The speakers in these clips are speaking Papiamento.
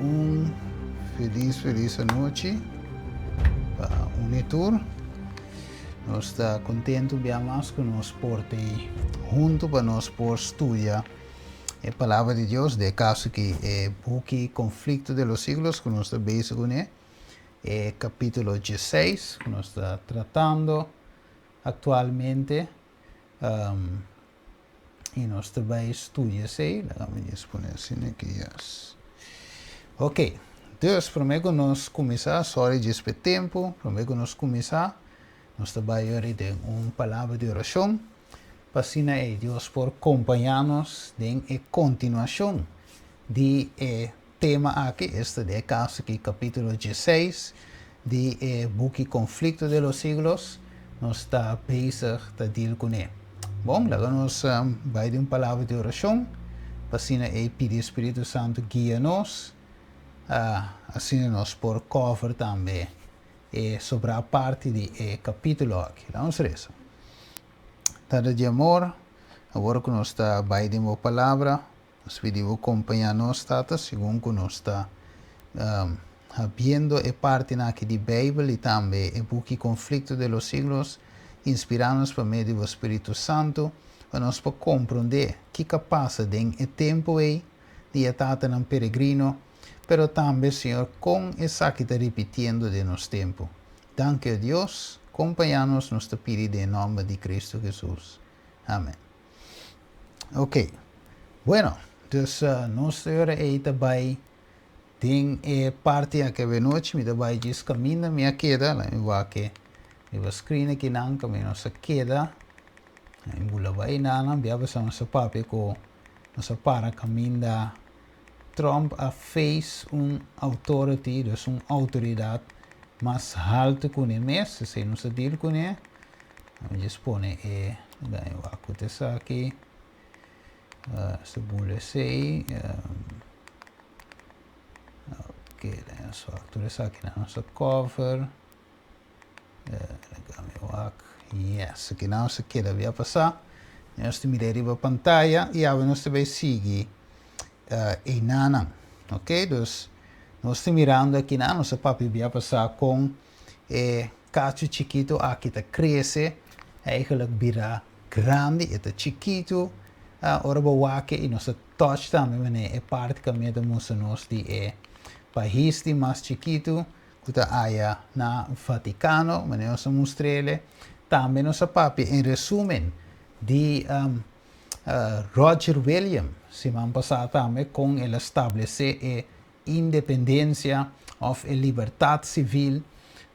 Un felis felis anochi pa un i tur. Nos ta kontentu bia mas ku nos por tei huntu pa nos por studia e Palabra di Dios, den e kaso aki e buki Conflicto de los Siglos ku nos ta bezig kuné, e kapítulo dieseis ku nos ta tratando aktualmente. I nos ta bai studia esei. Laga mi djis pone asina aki, yes. Ok, dus promé ku nos kuminsá, sorry djis pa e tempu, promé ku nos kuminsá, nos ta bai yori den un palabra di orashon, pa asina ei Dios por kompañá nos den e kontinuashon di e tema aki, esta den e kaso aki kapítulo dieseis di e buki Conflicto de los Siglos, nos ta bezig ta deal kuné. Bon, laga nos bai den un palabra di orashon, pa asina ei pidi e Spiritu Santu guia nos, asina nos por cover tambe e sobrá parti di e kapítulo aki. Laga nos resa. Tata di amor, awor ku nos ta bai den bo palabra, Nos pidi bo kompañá nos, Tata, segun ku nos ta habiendo e partinan aki di Beibel i tambe e buki Conflicto de los Siglos. Inspirá nos pa medio di bo Spiritu Santu pa nos por komprondé kiko a pasa den e tempu ei di e tatanan peregrino, pero tambe, Señor, kon esaki ta ripitiendo den nos tempu. Danki, o Dios. Kompañá nos, nos ta pidi den e nòmber di Kristu Hesus. Amen. Ok. Bueno, dus nos e ora ei ta bai den e parti aki avenochi. Mi ta bai djis kaminda mi a keda. Laat mi wak e riba screen akinan kaminda nos a keda. Mi bula bai nanan. Bia pasobra nos a papia ku nos a para kaminda Trump a face un authority, dus un outoridat mas haltu ku ne mes. Esei nos a deal kuné. Mi djis pone e dan e wak ku ta esaki. Esta bula esei. Ok, dan nos wak tur esaki nan nos a cover. Laga mi wak. Yes, aki nan nos a keda bia pasá. Nos ta mira riba pantaya i awe nos ta bai sigui einanan. Ok, dus nos ta mirando akinan, nos a papia bia pasá kon E kachu chikitu aki ta krese, eigenlijk bira grandi, e ta chikitu ora bo wak e i nos ta touch tambe manera e parti kaminda ta mustra nos di e pais di mas chikitu ku ta aya na Vatikano, manera nos a mustr'ele. Tambe nos a papia en resumen di Roger William siman pasá tambe kon el a stablesé e independencia of e libertad civil,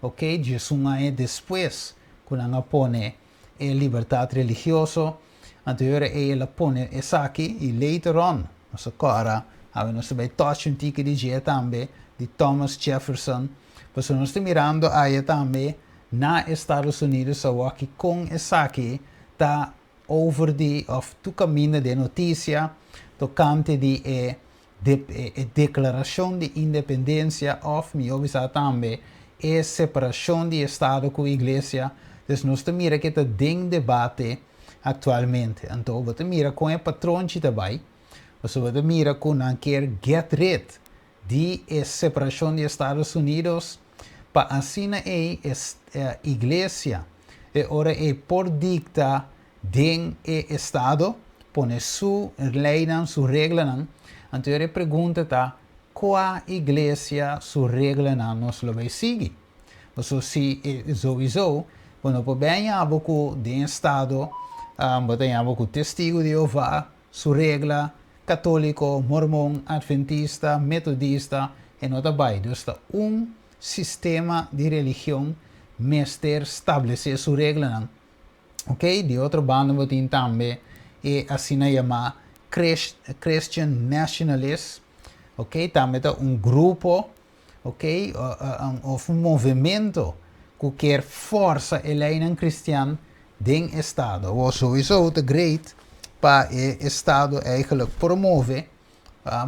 ok, 11 aña despues cu nan a pone e libertad religioso, anto e ora ey el a pone esaki y later on, nos a cora, awe nos ta bay touch un tiki di dje tambe, di Thomas Jefferson, pasobra nos ta mirando aya tambe na Estados Unidos awoki con esaki ta over di of tur caminda den noticia tocante di e e Deklarashon di Independensia òf mihó bisá tambe e separashon di Estado ku Iglesia. Dus nos ta mira ke ta den debate aktualmente. Anto bo ta mira kon e patronchi ta bai, pasobra bo ta mira ku nan kier get rid di e separashon di Estados Unidos pa asina ei e Iglesia e ora ei por dikta Den e estado pone su leynan, su reglanan. Anto e pregunta ta, cua iglesia su reglanan nos lo bay sigui? Pasobra si souiso bo no por bay haña bo cu den estado bo ta haña bo cu Testigo di Jehová su regla, Catolico, Mormon, Adventista, Metodista, e no ta bay. Dus ta un sistema di religion mester stablece su reglanan. Ok, di otro banda bo tin tambe e asina yamá Christian Nationalist, ok, tambe ta un grupo, ok, of un movimento ku kier forsa e leinan kristian den estado. Awor souiso ta great pa e estado eigenlijk promove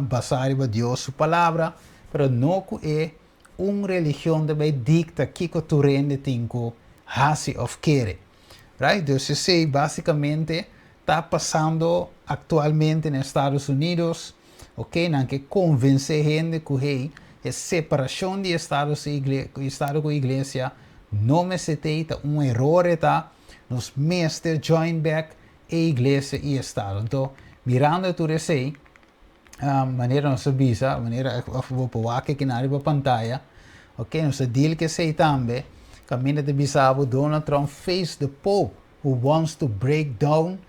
basá riba Dios su palabra, pero no ku e Un religion ta bay dicta kico tur hende tin cu haci of kere. Right? Dus esey basicamente ta pasando actualmente na Estados Unidos. Ok, nan ke konvensé hende ku hey, e separashon di estado estado ku iglesia no mester t'ei, ta un eror e ta, nos mester join back e iglesia i estado. Anto, mirando tur esei, manera nos a bisa, manera of bo por wak aki riba pantaya, ok, nos a deal ku esei tambe, kaminda ta bisa bo Donald Trump face the Pope who wants to break down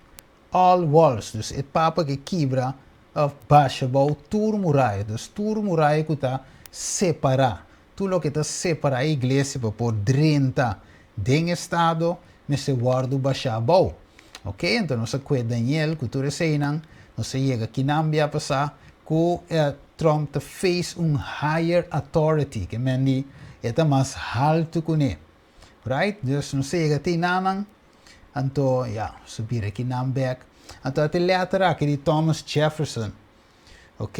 all walls. Dus e papa ke kibra of basha bou tur muraya. Dus tur muraya ku ta separá. Tur loke ta separá e iglesia pa por drenta den estado, mester wòrdu basha bou. Ok, anto nos a kue Daniel ku tur eseinan, nos a yega kinan bia pasá ku Trump ta face un higher authority, ke men di e ta mas haltu kuné. Right? Dus nos a yega te einanan, anto ya, nos a bira kinan bèk. Anto e letter aki di Thomas Jefferson, ok,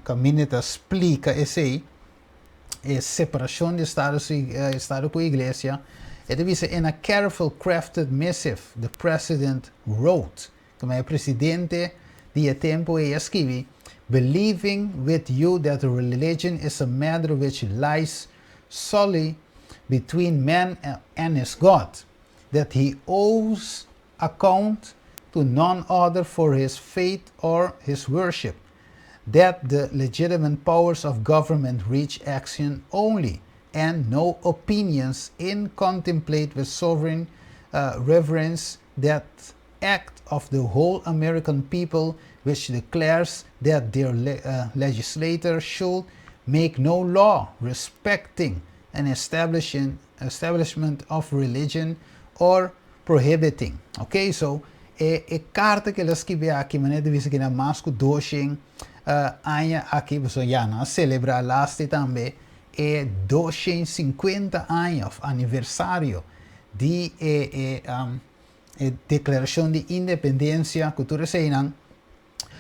kaminda ta splika esei, e separashon di estado, estado ku iglesia, e ta bisa: "In a careful crafted missive, the president wrote", komo e presidente di e tempu ei a skirbi, "believing with you that religion is a matter which lies solely between man and his God, that he owes account to none other for his faith or his worship, that the legitimate powers of government reach action only, and no opinions and contemplate with sovereign reverence that act of the whole American people which declares that their legislator should make no law respecting an establishment of religion or prohibiting." Ok, so e karta ku el a skirbi aki, manera di bisa ku na mas ku 200 aña aki, so ya nan a selebrá last tambe e 250 aña of aniversario di e deklarashon di independensia ku tur eseinan,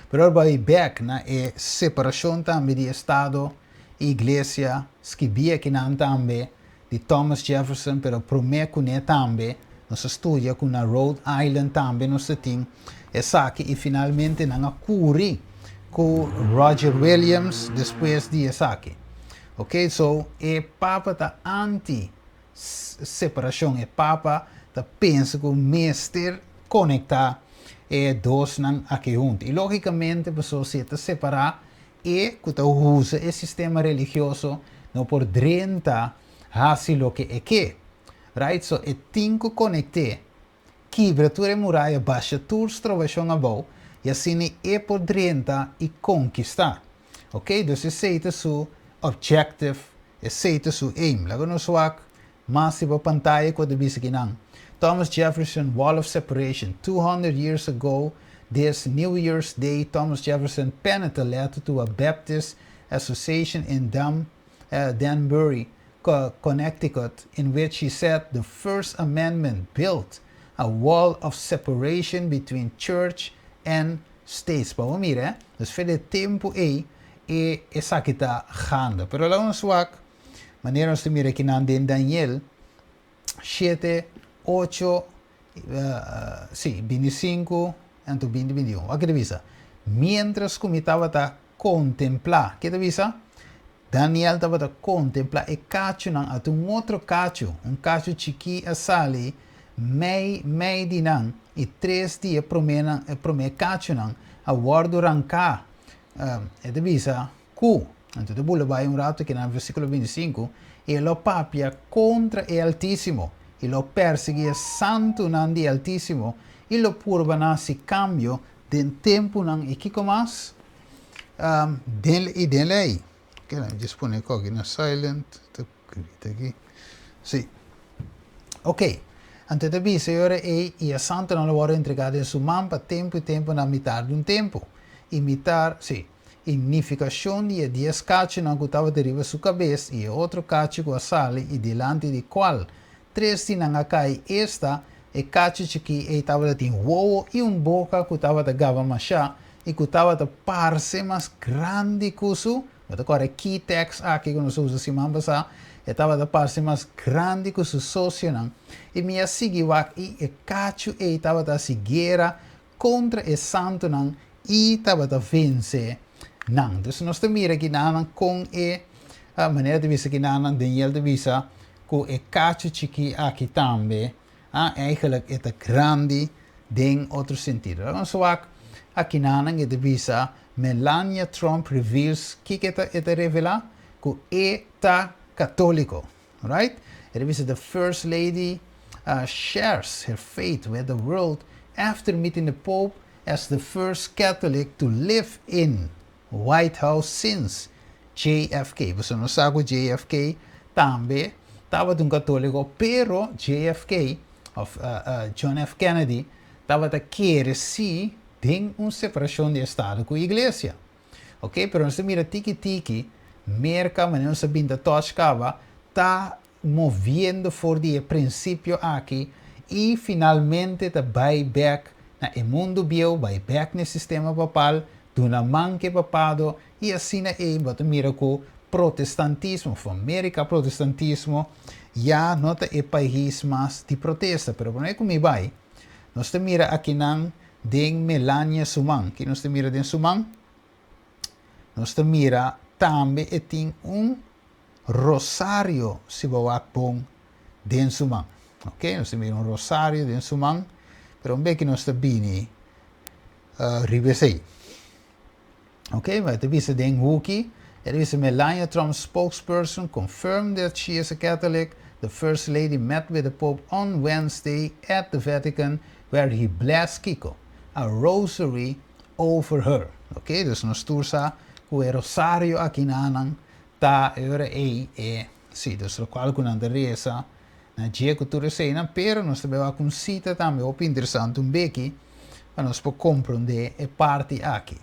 pero bai back na e separashon tambe di estado i iglesia, skirbi akinan tambe di Thomas Jefferson, pero promé kuné tambe nos a studia ku na Rhode Island tambe nos tin esaki i finalmente nan a kuri ku Roger Williams despues di esaki. Ok, so e papa ta anti separashon, e papa ta pensa ku mester konektá e dosnan aki huntu. I lógikamente, pasobra si ta separá e ku ta usa e sistema religioso no por drenta hasi loke e ke. Right? So e tin ku konektá, kibra tur e muraya, basha tur strobashon abou, i asina e por drenta i konkistá. Ok? Dus esei ta su objective, esei ta su aim. Laga nos wak mas riba pantaya ku ta bisa akinan. Thomas Jefferson, Wall of Separation. 200 years ago, this New Year's Day, Thomas Jefferson penned a letter to a Baptist association in Danbury, Connecticut, in which he said the First Amendment built a wall of separation between church and states. Pa mira, dus for di e tempu ei e esaki ta gaande. Pero laga nos wak, manera nos mira akinan den Daniel 7, 8, sí, 25, anto 20, 21. Kiko ta bisa? Mientras ku mi tabata kontemplá, kiko ta bisa? Daniel tabata kontemplá e kachunan, ata un otro kachu, un kachu chikí a sali, mei mei di nan, i tres di e promé kachunan a wòrdu ranká. E ta bisa ku, anto ta bula bai un ratu aki na versíkulo 25, i lo papia kontra e Altísimo, i lo persiguí e santunan di Altísimo, i lo purba na hasi kambio den tempunan i kiko mas? I den lei. Ok, just pone aki na silent. Aki. Sí. Ok. Anto ta bisa i e santunan lo wòrdu entregá den su man pa tempu i tempunan mitar di un tempu. I mitar, sí. I nifikashon di e 10 kachunan ku tabata riba su kabes i e otro kachu ku a sali i dilanti di kual tres di nan a kai, esta e kachu chikí ei tabatin wowo i un boka ku tabata gaba mashá i ku tabata parse mas grandi ku su, awor key text aki ku nos a usa siman pasá, e tabata parse mas grandi ku su sosionan. I mi a sigui wak i e kachu ei tabata hasi guera kontra e santunan i tabata vense. Nan. Dus nos ta mira aki nan kon e manera di bisa aki nan Daniel ta bisa ku e kachu chikí aki tambe, ah, eigenlijk e ta grandi den otro sentido. Nos wak aki nan e ta bisa Melania Trump reveals. Kiko e ta revelá? Ku e ta katóliko. Right? E ta bisa the first lady shares her faith with the world after meeting the Pope as the first Catholic to live in White House since JFK. Bo no sa ku JFK tambe tabata un katóliko, pero JFK, of John F. Kennedy, tabata kere si den un separashon di Estado ku iglesia. Ok? Pero nos mira tiki tiki, Merka, manera nos a bin ta touch kaba, ta moviendo for di e prinsipio aki i finalmente ta bai back na e mundu bieu, bai back na sistema papal, duna man ku papado i asina e bo ta mira ku protestantismo, for Amérika protestantismo ya no ta e pais mas di protesta, pero promé ku mi bai, nos ta mira aki nan den Melania su man, ku nos ta mira den su man, nos ta mira tambe e tin un rosario, si bo bon, den su man. Ok? Nos ta mira un rosario den su man, pero un ku nos ta bini riba esei. Ok, ma ta bisa den huki, e bisa Melania Trump spokesperson confirmed that she is a Catholic. The First Lady met with the Pope on Wednesday at the Vatican, where he blessed kiko, a rosary over her. Ok, dus nos tur sa ku e rosario aki nan ta ora e e si, dus lokual ku nan ta resa na dje ku tur esei, pero nos tambe ku un sita tambe hopi interesante un beki pa nos por komprondé e parti aki.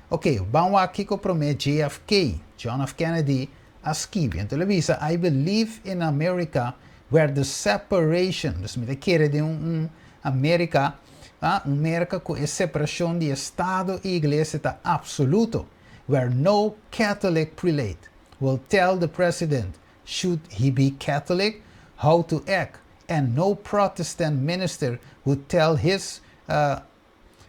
Ok, ban aki ku promé JFK, John F. Kennedy, a skibi. Anto el a bisa, "I believe in America where the separation", dus mi ta kere den un Amérika, ah, un Amérika ku e separashon di Estado i iglesia ta apsoluto, "where no Catholic prelate will tell the president, should he be Catholic, how to act, and no Protestant minister would tell his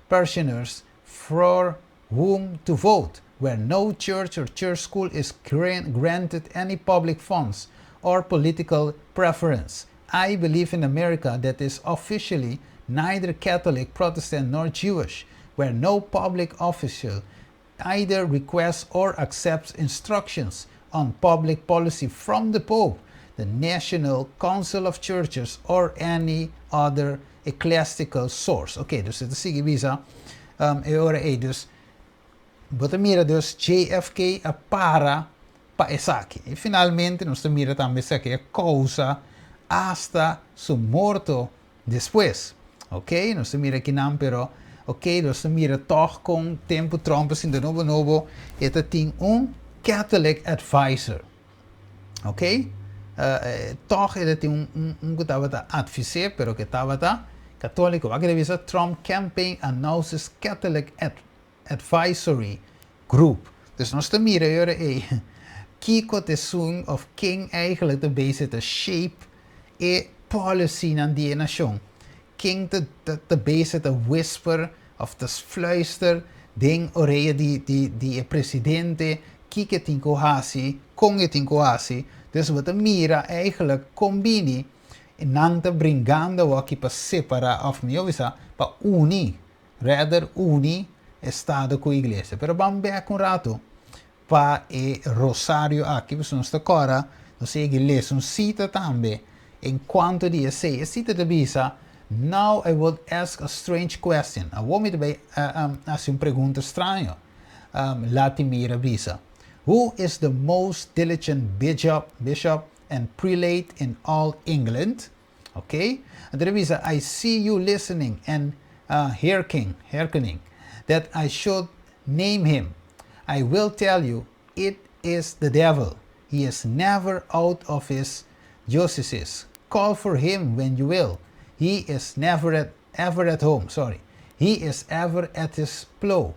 parishioners for whom to vote, where no church or church school is granted any public funds or political preference. I believe in America that is officially neither Catholic, Protestant, nor Jewish, where no public official either requests or accepts instructions on public policy from the Pope, the National Council of Churches, or any other ecclesiastical source." Ok, dus e ta sigui bisa, e ora ei, dus, bo ta mira dus JFK a para pa esaki. I finalmente nos mira tambe esaki a kousa hasta su morto despues. Ok, nos mira aki no, pero ok, nos mira toch ku tempu Trump asina di nobo nobo, e tin un Catholic advisor. Ok? Toch e tin un ku tabata advisor, pero ku tabata katóliko. Aki bisa Trump campaign announces Catholic advisory group. Dus nos ta mira e kiko ta esun of ken eigenlijk ta bezig ta shape e policy nan di nashon. Ken ta bezig ta whisper of ta fluister den orea di presidente kiko tin ku hasi, kon tin ku hasi. Dus bo ta mira eigenlijk kon bini nan ta bringando aki pa separá of mihó bisa pa uni, rather uni Estado ku iglesia. Pero ban bèk un ratu pa e rosario aki, nos ta kòrda, nos a lesa un sita tambe en kuanto di esei. E sita ta bisa, "Now I will ask a strange question." Awor mi ta bai hasi un pregunta straño. Latimer a bisa. "Who is the most diligent bishop and prelate in all England?" Okay? Anto el a bisa, "I see you listening and hearkening, that I should name him. I will tell you, it is the devil. He is never out of his diocese. Call for him when you will. He is never at, ever at home. Sorry. He is ever at his plough.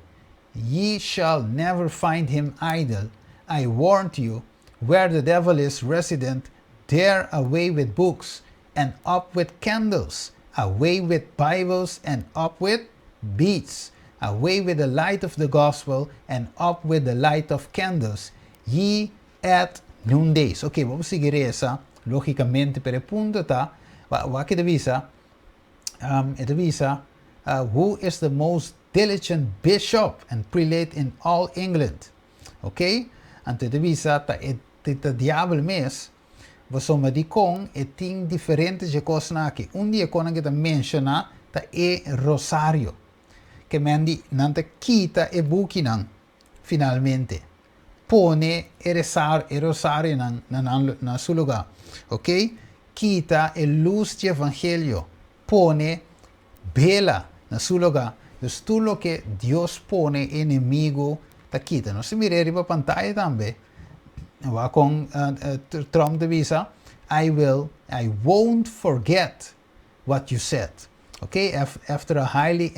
Ye shall never find him idle. I warrant you, where the devil is resident, there away with books and up with candles, away with Bibles and up with beads." Away with the light of the gospel and up with the light of candles, ye at noondays. Ok, ban sigui resa, lógikamente, pero e punto ta, wak e ta bisa, e ta bisa, who is the most diligent bishop and prelate in all England? Ok? Anto e ta bisa, ta e ta diabel mes, pasobra dikon e tin diferente dje kosnan aki. Un di e kosnan ku e ta menshoná ta e rosario. Ke men di nan ta kita e bukinan finalmente. Pone e resar e rosarionan na nan na su lugá. Ok? Kita e lus di evangelio. Pone bela na su lugá. Dus tur loke Dios pone e enemigu ta kita. Nos ta mir'é riba pantaya tambe. Wak kon Trump ta bisa, I will, I won't forget what you said. Ok, after a highly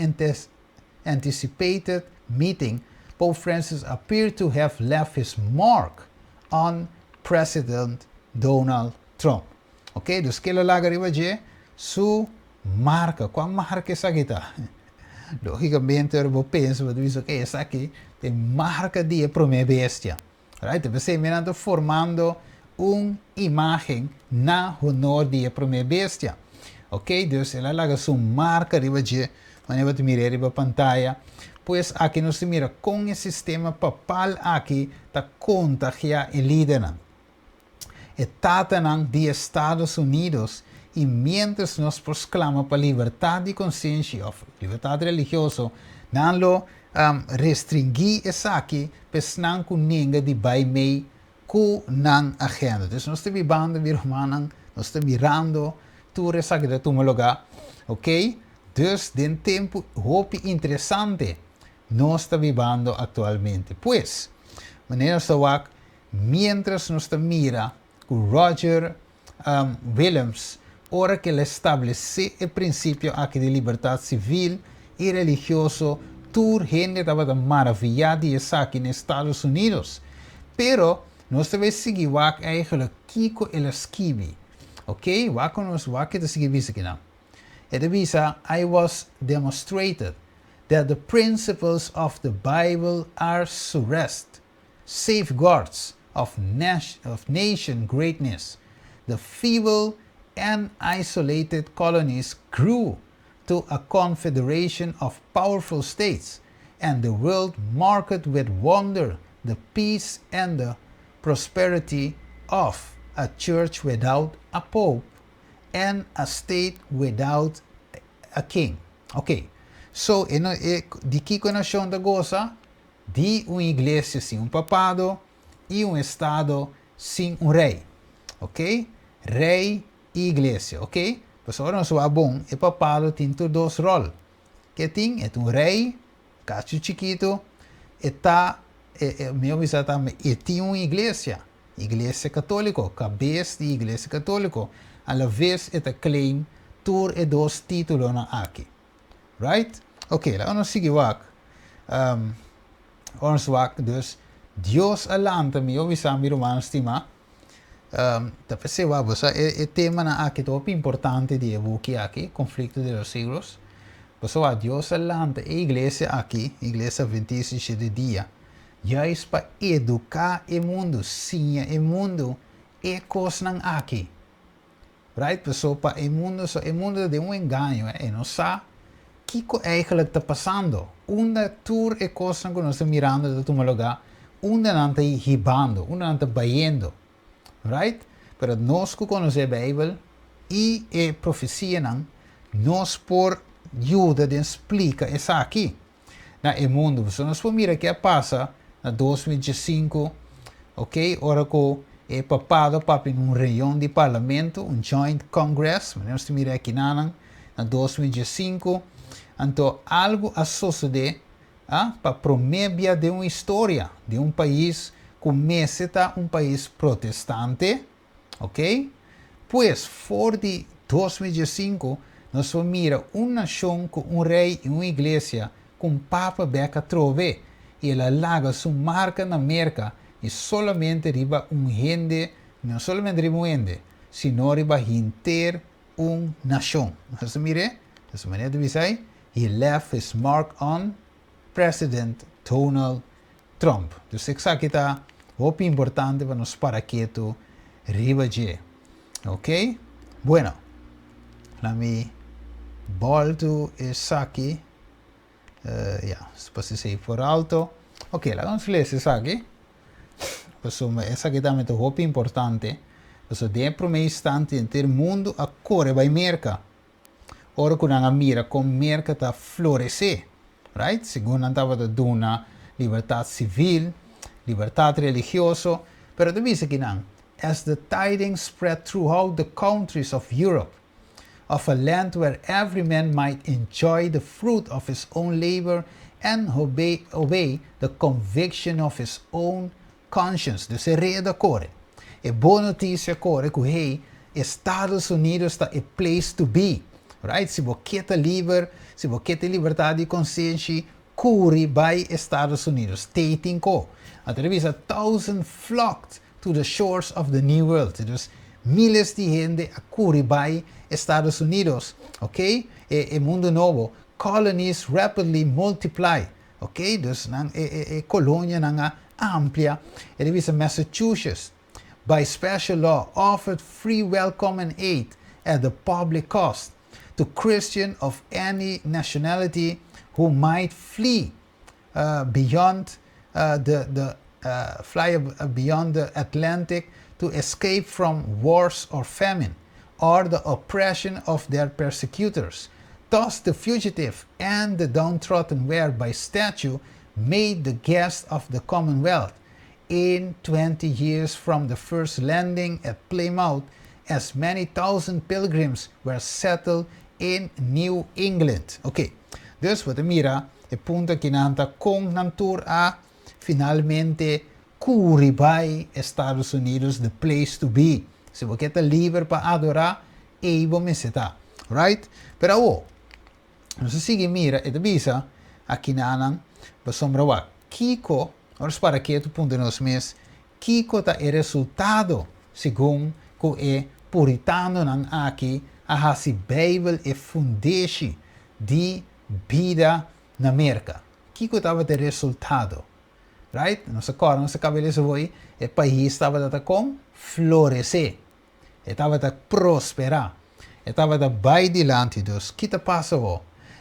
anticipated meeting, Pope Francis appeared to have left his mark on President Donald Trump. Ok, dus kila laga riba dje su marka. Kua marka esaki ta? Lógikamente ora bo pensa bo ta bisa, ok, esaki ta e marka di e promé bestia. Right? P'esei mi nan ta formando un imágen na honor di e promé bestia. Ok, dus el a laga su marka riba dje, wanneer bo ta mir'é riba pantaya. Pues aki nos ta mira kon e sistema papal aki ta kontagiá e lidernan. E tatanan di Estados Unidos i miéntras nos por sklama pa libertat di konsenshi òf libertat religioso, nan lo restringí esaki pa esnan ku nenga di bai mei ku nan agenda. Dus nos ta bibando, mi rumannan, nos ta mirando tur esaki ta tuma lugá, ok? Dus den tempu hopi interesante nos ta bibando aktualmente. Pues, manera nos ta wak, Miéntras nos ta mira ku Roger Williams ora ku el a establesé e prinsipio aki di libertat sivil i religioso tur hende tabata maraviyá di esaki na Estados Unidos. Pero nos ta bai sigui wak eigenlijk kiko el a skibi. Oké, wak ku nos wak ke ta sigui bisa kinan. E ta bisa, I was demonstrated that the principles of the Bible are surest safeguards of of nation greatness, the feeble and isolated colonies grew to a confederation of powerful states, and the world marked with wonder the peace and the prosperity of a church without a pope and a state without a king. Ok, so e no e di kiko e nashon ta gosa? Di un iglesia sin un papado i un estado sin un rei. Ok? Rei i iglesia. Ok? Pasobra ora nos wak bon, e papado tin tur dos ròl. Ke tin? E ta un rei, kachu chikitu, e ta, e, e, mihó bisa tambe, e tin un iglesia, Iglesia Katóliko, kabes di Iglesia Katóliko. A la ves e ta claim tur e dos títulonan aki. Right? Ok, laga nos sigui wak. Um, ora nos wak, dus, Dios a lanta mi, yo bisa mi ruman stimá. Ta p'esei wak, bo sa, e, e temanan aki ta hopi importante di e buki aki, Conflicto de los Siglos. Bo sa wak, Dios a lanta e iglesia aki, Iglesia Adventista di Shete Dia, juist pa eduká e mundu, siña e mundu e kosnan aki. Right? Paso pa e mundo, so e mundo ta den un engaño, eh. E no sa kiko eigenlijk ta pasando. Unda tur e kosnan ku nos ta mirando ta tuma lugá, unda nan ta hibando, unda nan ta bayendo. Right? Pero nos ku konosé Beibel i e profesianan, nos por yuda den splika esaki na e mundo. Pasobra nos por mira ke a pasa na 2015, ok, ora ku e papado papia na un reunion di parlamento, un joint congress, manera nos ta mira aki nanan, na 2015, anto algu a sosode ah, pa prome bia den un historia di un pais ku mester ta un pais protestante, Ok? Pues, for di 2015, nos por mira un nashon ku un rei i un iglesia ku un papa bek atrobe, i el a laga su marka na Merka i solamente riba un hende, no solamente riba un hende, sino riba henter un nashon. Nos ta mir'é? Nos ta manera ta bisa ei, He left his mark on President Donald Trump. Dus esaki ta hopi importante pa nos para ketu riba dje. Ok? Bueno, laga mi bolbe esaki. Ja, pasa por alto. Ok, laga nos lesa esaki. Pasobra esaki tambe ta hopi importante. Pasobra den promé instante henter mundu a kore bai Merka. Ora ku nan a mira kon Merka ta floresé. Right? Segun nan tabata duna libertat sivil, libertat religioso, pero ta bisa akinan, as the tidings spread throughout the countries of Europe, of a land where every man might enjoy the fruit of his own labor and obey the conviction of his own conscience. Dus e reda a kore. E bon notisia a kore ku, hey, Estados Unidos ta a place to be. Right? Si bo ke ta liber, si bo ke libertat di konsenshi, kore bai Estados Unidos. Teitinko. Anto bisa thousand flocked to the shores of the New World. Dus míles di hende a kore bai Estados Unidos, ok? E mundu nobo. Colonies rapidly multiply, ok? Dus nan, e kolonianan a amplia. E ta bisa Massachusetts, by special law, offered free welcome and aid at the public cost to Christian of any nationality who might flee beyond the fly beyond the Atlantic to escape from wars or famine or the oppression of their persecutors. Thus, the fugitive and the downtrodden were by statute made the guests of the Commonwealth. In 20 years from the first landing at Plymouth, as many thousand pilgrims were settled in New England. Ok, dus bo ta mira, e punto akinan ta kon nan tur a finalmente kore bai Estados Unidos, the place to be. Si bo ta liber pa adorá, ei bo ta. Right? Pero oh, nos sigui mira, e ta bisa, akinan, pasobra wak, kiko, ora para ku punto nos mes, kiko ta e resultado, segun ku e puritanonan aki, a hasi Beibel e fundeshi di bida na Merka. Kiko tabata e resultado? Right? Nos awor, nos a kaba di lesa, e pais tabata kon floresé. E tabata prosperá. E tabata bai dilanti. Dus, kiko ta pasa?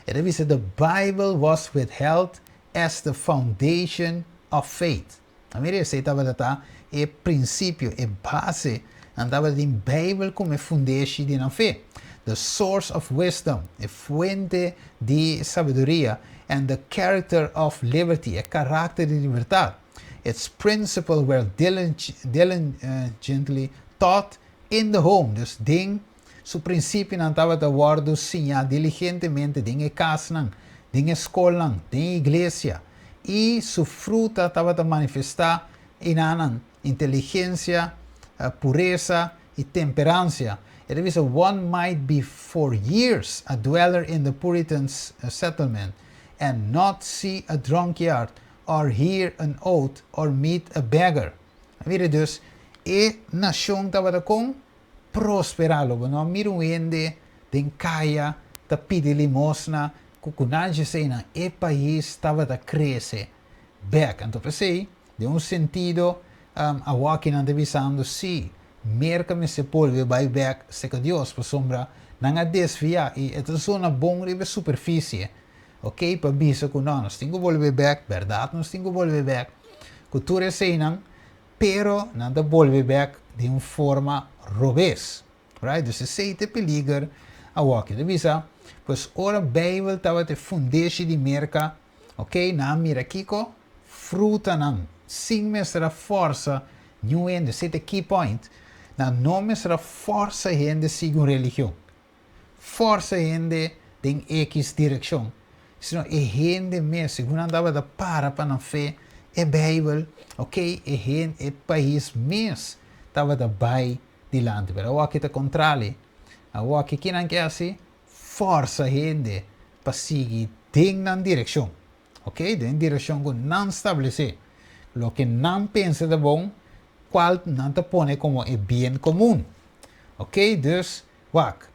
E ta bisa, the Bible was withheld as the foundation of faith. Mira, esei tabata e prinsipio, e base, nan tabatin Beibel komo fundeshi di fe. The source of wisdom, e fuente di sabiduria, and the character of liberty, e karakter di libertat. Its principles were diligently taught in the home. Dus den su prinsipionan tabata wòrdu siñá diligentemente den kas, den skol, den iglesia. I su fruta tabata manifestá den inteligensia, puresa i temperansia. E ta bisa one might be for years a dweller in the Puritans' settlement and not see a drunkard or hear an oath or meet a beggar. Mira dus, e nashon tabata kon prosperá, no mira un hende den kaya ta pidi limosna, ku sena e pais tabata krese bèk. Anto, p'esei, den un sentido, akinan ta bisando si Merka mester bolbe bai bèk serka Dios, pasobra nan a desviá i e ta zona bon riba superfisie. Ok, pa bisa ku no, nos tin ku bolbe bèk, berdat, nos tin ku bolbe bèk. Ku tur eseinan, pero nan ta bolbe bèk di un forma robes. Right? Dus esei ta e peliger awor. Ta bisa, pues ora Beibel tabata fundeshi di Merka, ok, nan a mira kiko, frutanan, sin mester a forsa niun hende, esei ta key point, nan no mester a forsa hende sigui un religion. Forsa hende den X direkshon. Sino e hende mes, segun nan tabata para pa nan fe, e Beibel, ok, e hende, e pais mes, tabata bai dilanti. Pero awor ta kontrali. Awor ki nan ke hasi, forsa hende pa sigui den nan direkshon. Ok? Den direkshon ku nan a establesé. Loke nan pensa ta bon, kual nan ta pone komo e bien komun. Ok? Dus, wak.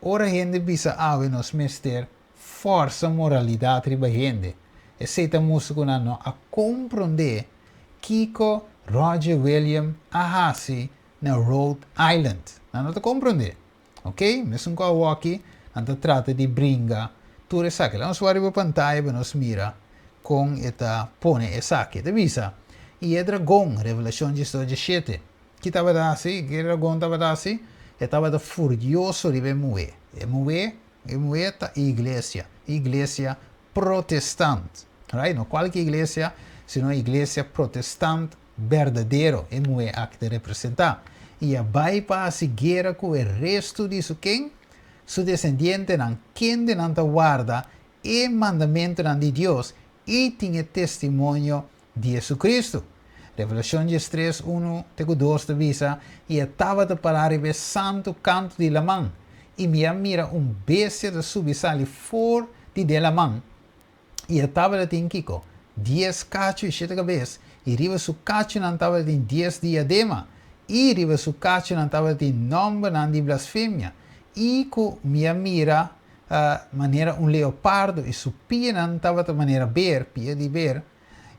Ora hende bisa awe nos mester forsa moralidat riba hende. Esei ta mustra ku nan no a komprondé kiko Roger William a hasi na Rhode Island. Nan no ta komprondé. Ok, mesun ku awoki nan ta trata di bringa tur esaki. Laga nos wak riba pantaya pa nos mira kon e ta pone esaki. E ta bisa, I e dragon, Revelashon 18, ki tabata hasi? Ki e dragon tabata hasi? E tabata furioso riba e muhé. E muhé, e muhé ta e iglesia, e iglesia protestant. Right? No kualke iglesia, sino e iglesia protestant berdadero e muhé aki ta representá. I a bai pa hasi guera ku e restu di su ken? Su desendientenan, kendenan ta warda e mandamentunan di Dios i tin e testimonio di Jesucristo. Revelashon 13, 1 te ku 2 ta bisa, I e tabata pará riba e santu kantu di laman, i mi a mira un bestia ta subi sali for di den laman, I e tabatin kiko? 10 kachu i 7 kabes, i riba su kachunan tabatin 10 diadema, i riba su kachunan tabatin nòmbernan di blasfemia. I ku mi a mira manera un leopardo, i su pianan tabata manera ber, pia di ber,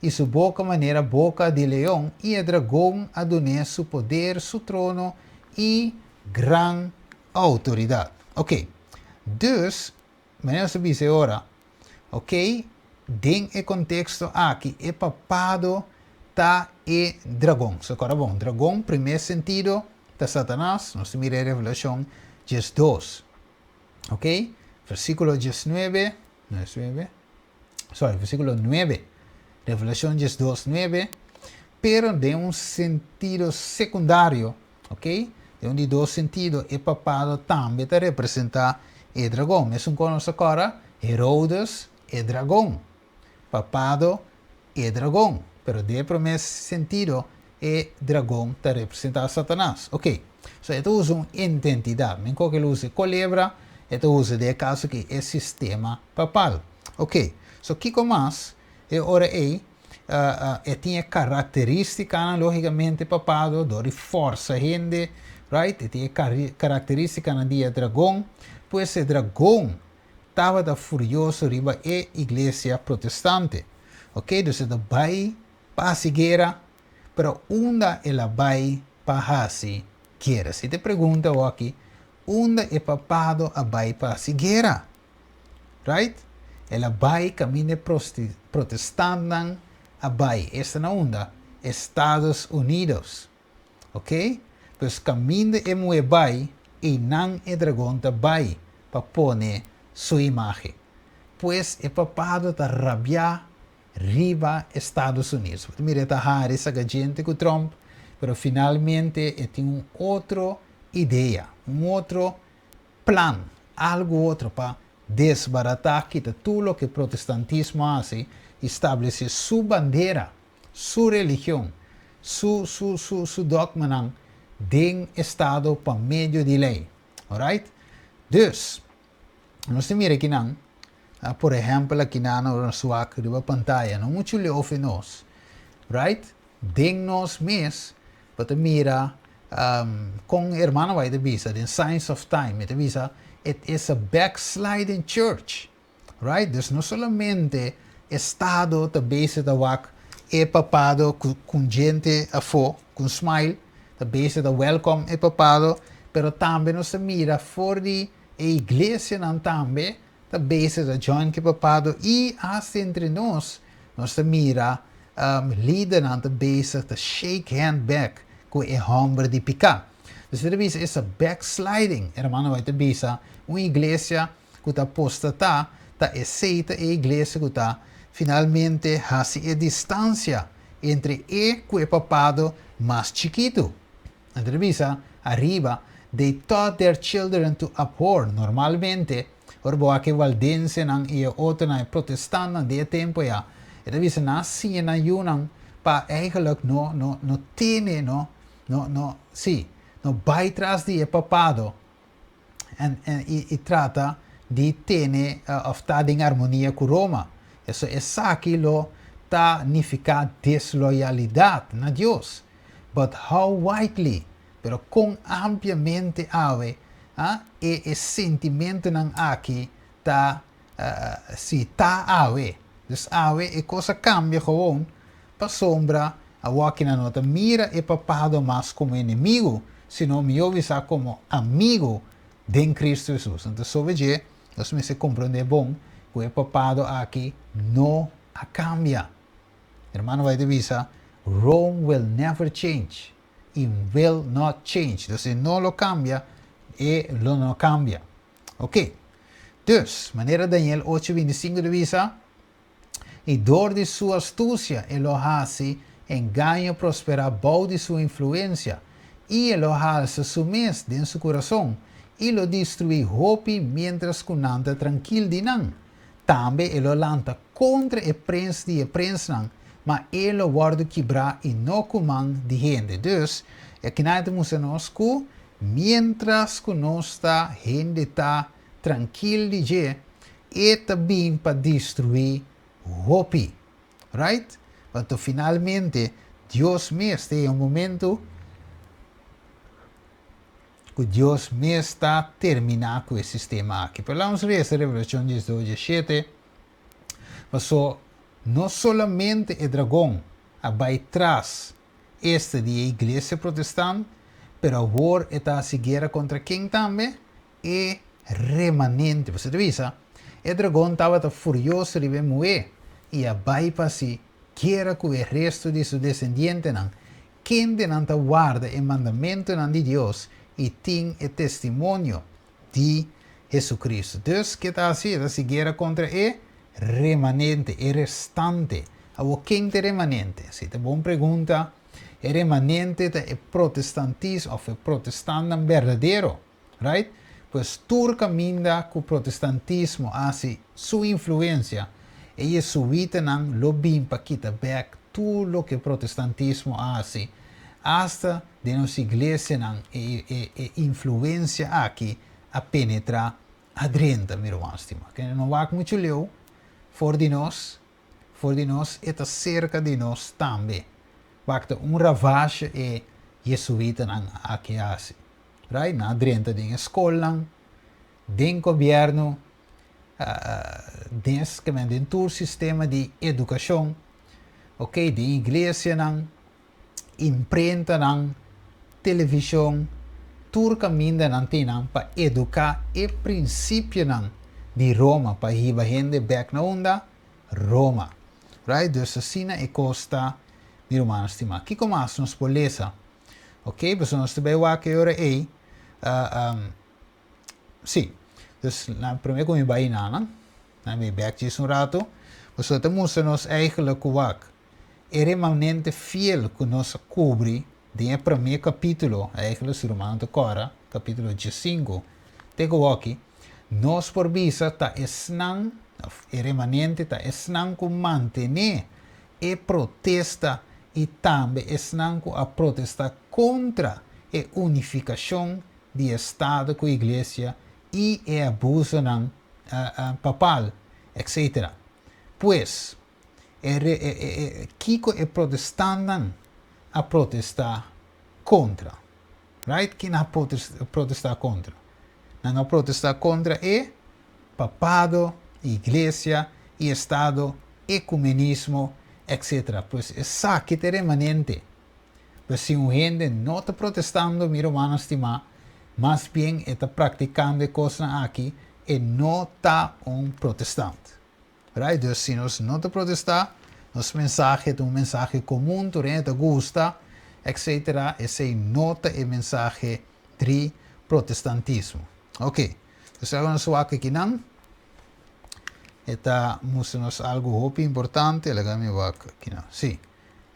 i su boka manera boka di leon, i e dragon a dun'é su poder, su trono i gran outoridat. Oké, dus, manera nos a bisa e ora, ok, den e konteksto aki e papado ta e dragon. So kòrda bon, dragon primer sentido ta Satanas, nos ta mira e Revelashon 12. Ok, versíkulo 19, 9, sorry, versíkulo 9, Revelashon 12, 9, pero den un sentido sekundario, ok, den un di dos sentido e papado tambe ta representá e dragon. Mesun kon nos ta kòrda Herodes e dragon, papado e dragon, pero den e promé sentido e dragon ta representá Satanas. Ok, so e ta usa un identidat, men koke el usa e kolebra, e ta usa den e kaso aki e sistema papal. Ok, so kiko mas e ora ei? E tin e karakteristikanan logikamente papado dor di forsa hende, right? E tin e karakteristikanan di e dragon. Pues e dragon tabata furioso riba e iglesia protestante. Ok, dus e ta bai pa hasi guera, pero unda el a bai pa hasi guera? Si te pregunta awaki, unda e papado a bai pa hasi guera? Right? El a bai kaminda e protestantnan a bai. Esta na unda? Estados Unidos. Ok? Pues kaminda e muhé bai, einan e dragon ta bai pa pone su imágen. Pues e papado ta rabiá riba Estados Unidos. Bo ta mira e ta hari saka djente ku Trump, pero finalmente e tin un otro idea, un otro plan, algu otro pa desbaratá, kita tur loke protestantismo a hasi i stablesé su bandera, su religion, su su su su dogmanan den estado pa medio di lei. Alright? Dus, nos ta mira akinan, por ehèmpel akinan ora nos wak riba pantaya, no muchu leu fe nos, right? Den nos mes bo ta mira kon hermano White ta bisa den Signs of Time, e ta bisa it is a backsliding church, right? Dus no solamente estado ta bezig ta wak e papado ku un djente afó, ku un smile, ta bezig ta welcome e papado, pero tambe nos ta mira for di e iglesianan tambe ta bezig ta join ku e papado i hasta entre nos, nos ta mira lidernan ta bezig ta shake hand bek ku e hòmber di piká. Dus e ta bisa es a backsliding, hermano White ta bisa, un iglesia ku ta apostatá ta esei ta e iglesia ku ta finalmente hasi e distansia entre e ku e papado mas chikitu. Nan ta bisa ariba, They taught their children to abhor. Normalmente, ora bo wak e waldensenan i e otronan, e protestantnan di e tempu ya, e ta bisa nan a siña nan yunan pa eigenlijk no, no, no tene, no, no, no, sí, no bai tras di e papado en, en, i, i trata di tene of ta den armonia ku Roma. Eso esaki lo ta nifiká desloyalidat na Dios. But how widely, pero kon ampliamente awe, a, e e sentimentonan aki ta, si ta awe. Dus awe e kos a kambia gewoon, pasobra awor nan no ta mira e papado mas komo enemigu, sino mihó bisa komo amigu den Kristu Hesus. Anto, sobre nos mester komprondé bon ku e papado aki no a kambia. Ruman White a bisa, "Rome will never change. It will not change." Dus e no lo kambia, e lo no kambia. Ok. Dus, manera Daniel 8:25 ta bisa, i dor di su astusia e lo hasi engaño prosperá bou di su influensia, i e lo halsa su mes den su kurason, i lo destruí hopi mientras ku nan ta trankil di nan. Tambe e lo lanta kontra e prens di e prensnan, ma e lo wòrdu kibrá i no ku man di hende. Dus, aki nan ta mustra nos ku mientras ku nos ta hende ta trankil di dje, e ta bin pa destruí hopi. Right? Anto finalmente, Dios mes tin un momento ku Dios mes ta terminá ku e sistema aki. Pero ban lesa Revelashon 12, 7. Pasó no solamente e dragon a bai tras esta di iglesia protestant, pero awor e ta hasi guera kontra ken tambe? E remanente. Bo ta bisa, e dragon tabata furioso riba e muhé i a bai pa hasi guera ku e resto di su desendientenan, kendenan ta warda e mandamentunan di Dios i tin e testimonio di Jesucristo. Dus, kiko ta asina? Ta hasi guera kontra e remanente, e restante. Awor, ken ta remanente? Esei ta bon pregunta. E remanente ta e protestantismo, òf e protestant berdadero, right? Pues tur kaminda ku protestantismo a hasi su influensia, e jesuitanan lo bin pa kita bèk tur loke protestantismo a hasi, hasta den nos iglesianan e influensia aki a penetrá adrenta, mi ruman stimá. Ku no wak muchu leu for di nos e ta serka di nos tambe. Wak ta un ravage e jesuitanan aki a hasi. Right? Nan a drenta den skolnan, den gobièrnu, den tur sistema di edukashon, ok, den iglesianan, imprentanan, televishon, tur kaminda nan tin pa eduká e prinsipionan di Roma pa hiba hende bèk na unda Roma. Right? Dus asina e kos ta, mi ruman stimá. Kiko mas nos por lesa? Ok, pues nos ta bai wak e ora ei. Si. Dus na promé ku mi bai na, na mi bèk un ratu. Pues ta mustra nos eigenlijk ku wak e remanente fiel ku nos a kubri den e promé kapítulo, eigenlijk si ruman ta kòrda, kapítulo 5, te ku aki, nos por bisa ta esnan, e remanente ta esnan ku mantené e protesta i tambe esnan ku a protestá kontra e unifikashon di Estado ku iglesia i e abusonan papal, etc. Pues, kiko e protestantnan a protestá kontra? Right? Ken a protestá kontra? Nan a protestá kontra e papado, iglesia i Estado, ekumenismo, etc. Pues esaki ta remanente. Pues si un hende no ta protestando, mi ruman stimá, mas bien ta praktikando kos aki e no ta un protestant. Right? Dus si nos no ta protestá, nos mensahe ta un mensahe komun, tur hende gusta, etc. Esei no ta e mensahe di protestantismo. Ok. Dus awor nos wak akinan. E ta mustra nos algu hopi importante. Laga mi wak akinan. Si.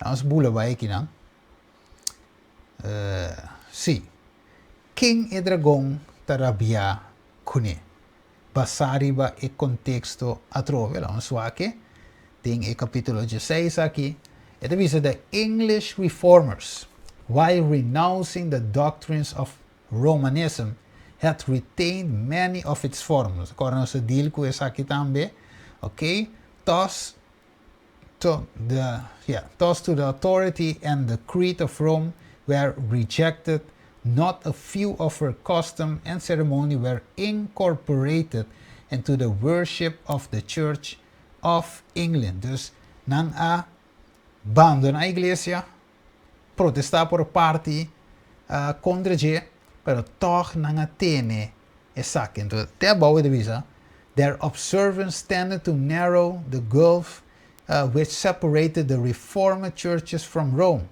Nos bula bai akinan. Si. Ken e dragon ta rabia kuné? Basá riba e konteksto atrobe. Nos wak den e kapítulo 16 aki. E ta bisa, "The English Reformers, while renouncing the doctrines of Romanism, had retained many of its forms." Awor nos a deal ku esaki tambe. Ok? Thus to the authority and the creed of Rome were rejected. Not a few of her custom and ceremony were incorporated into the worship of the Church of England. of England. Dus nan a bandoná iglesia, protestá por parti kontra dje, pero tòg nan a tene esaki. Anto, te abou ta bisa, their observance tended to narrow the gulf which separated the Reformed churches from Rome,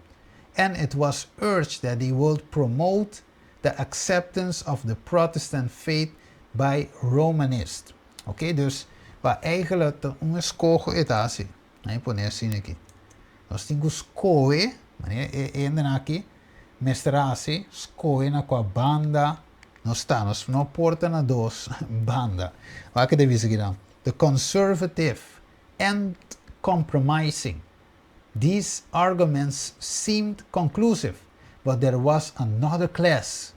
and it was urged that they would promote the acceptance of the Protestant faith by Romanists. Ok, dus pa eigenlijk un eskoho e ta asina. Ai pone asina aki. Nos tin ku skohe, e aki, mester hasi, skohe na kua banda nos ta, nos no por ta na dos banda. Wak e ta bisa aki dan. The conservative and compromising. These arguments seemed conclusive, but there was another class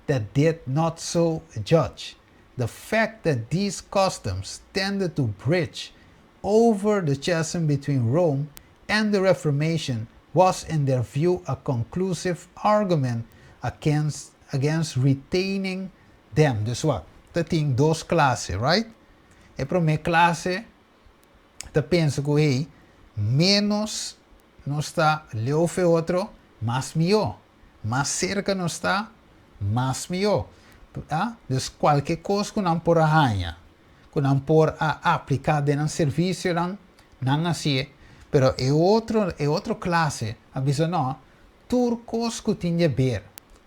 that did not so judge. The fact that these customs tended to bridge over the chasm between Rome and the Reformation was, in their view, a conclusive argument against retaining them. Dus wat? Dat tin dos klase, right? E promé klase ta pensa ku, hey, menos nos ta leu fo'i otro, mas mihó. Mas serka nos ta, mas mihó. Ah? Dus kualke kos ku nan por a haña, ku nan por a apliká den servisio, nan, nan asina, pero e otro klase, a bisa no, tur kos ku tin di aber